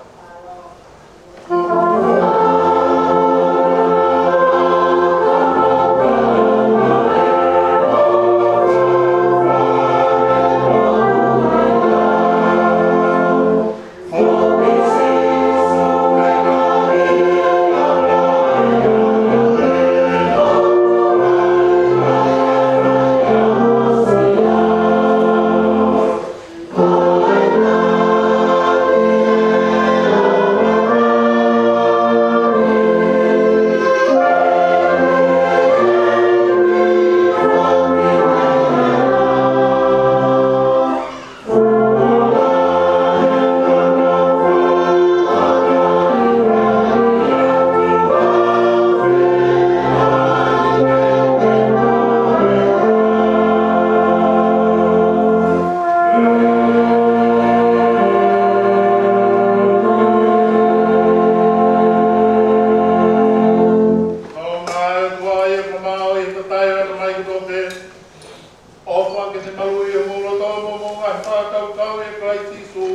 ʻOfa ke te maluʻi homou loto mo hoʻomou ngaahi fakakaukau ʻia Kalaisi Sīsū.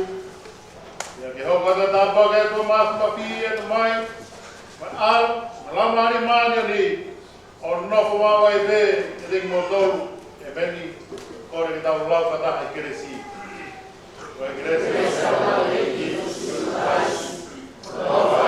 ʻIo ke hoko ʻa e tāpuaki ʻa e ʻOtua Māfimafi ʻo mai, mo e ʻAlo, mo e Laumālie Māʻoniʻoni, ʻo nofo maʻu ai pē ʻiate kimoutolu. ʻEmeni. Kole ke tau lau fakataha ʻi he kelesi. Ko e kelesi ʻa e ʻEiki ko Sīsū Kalaisi, ko e ʻofa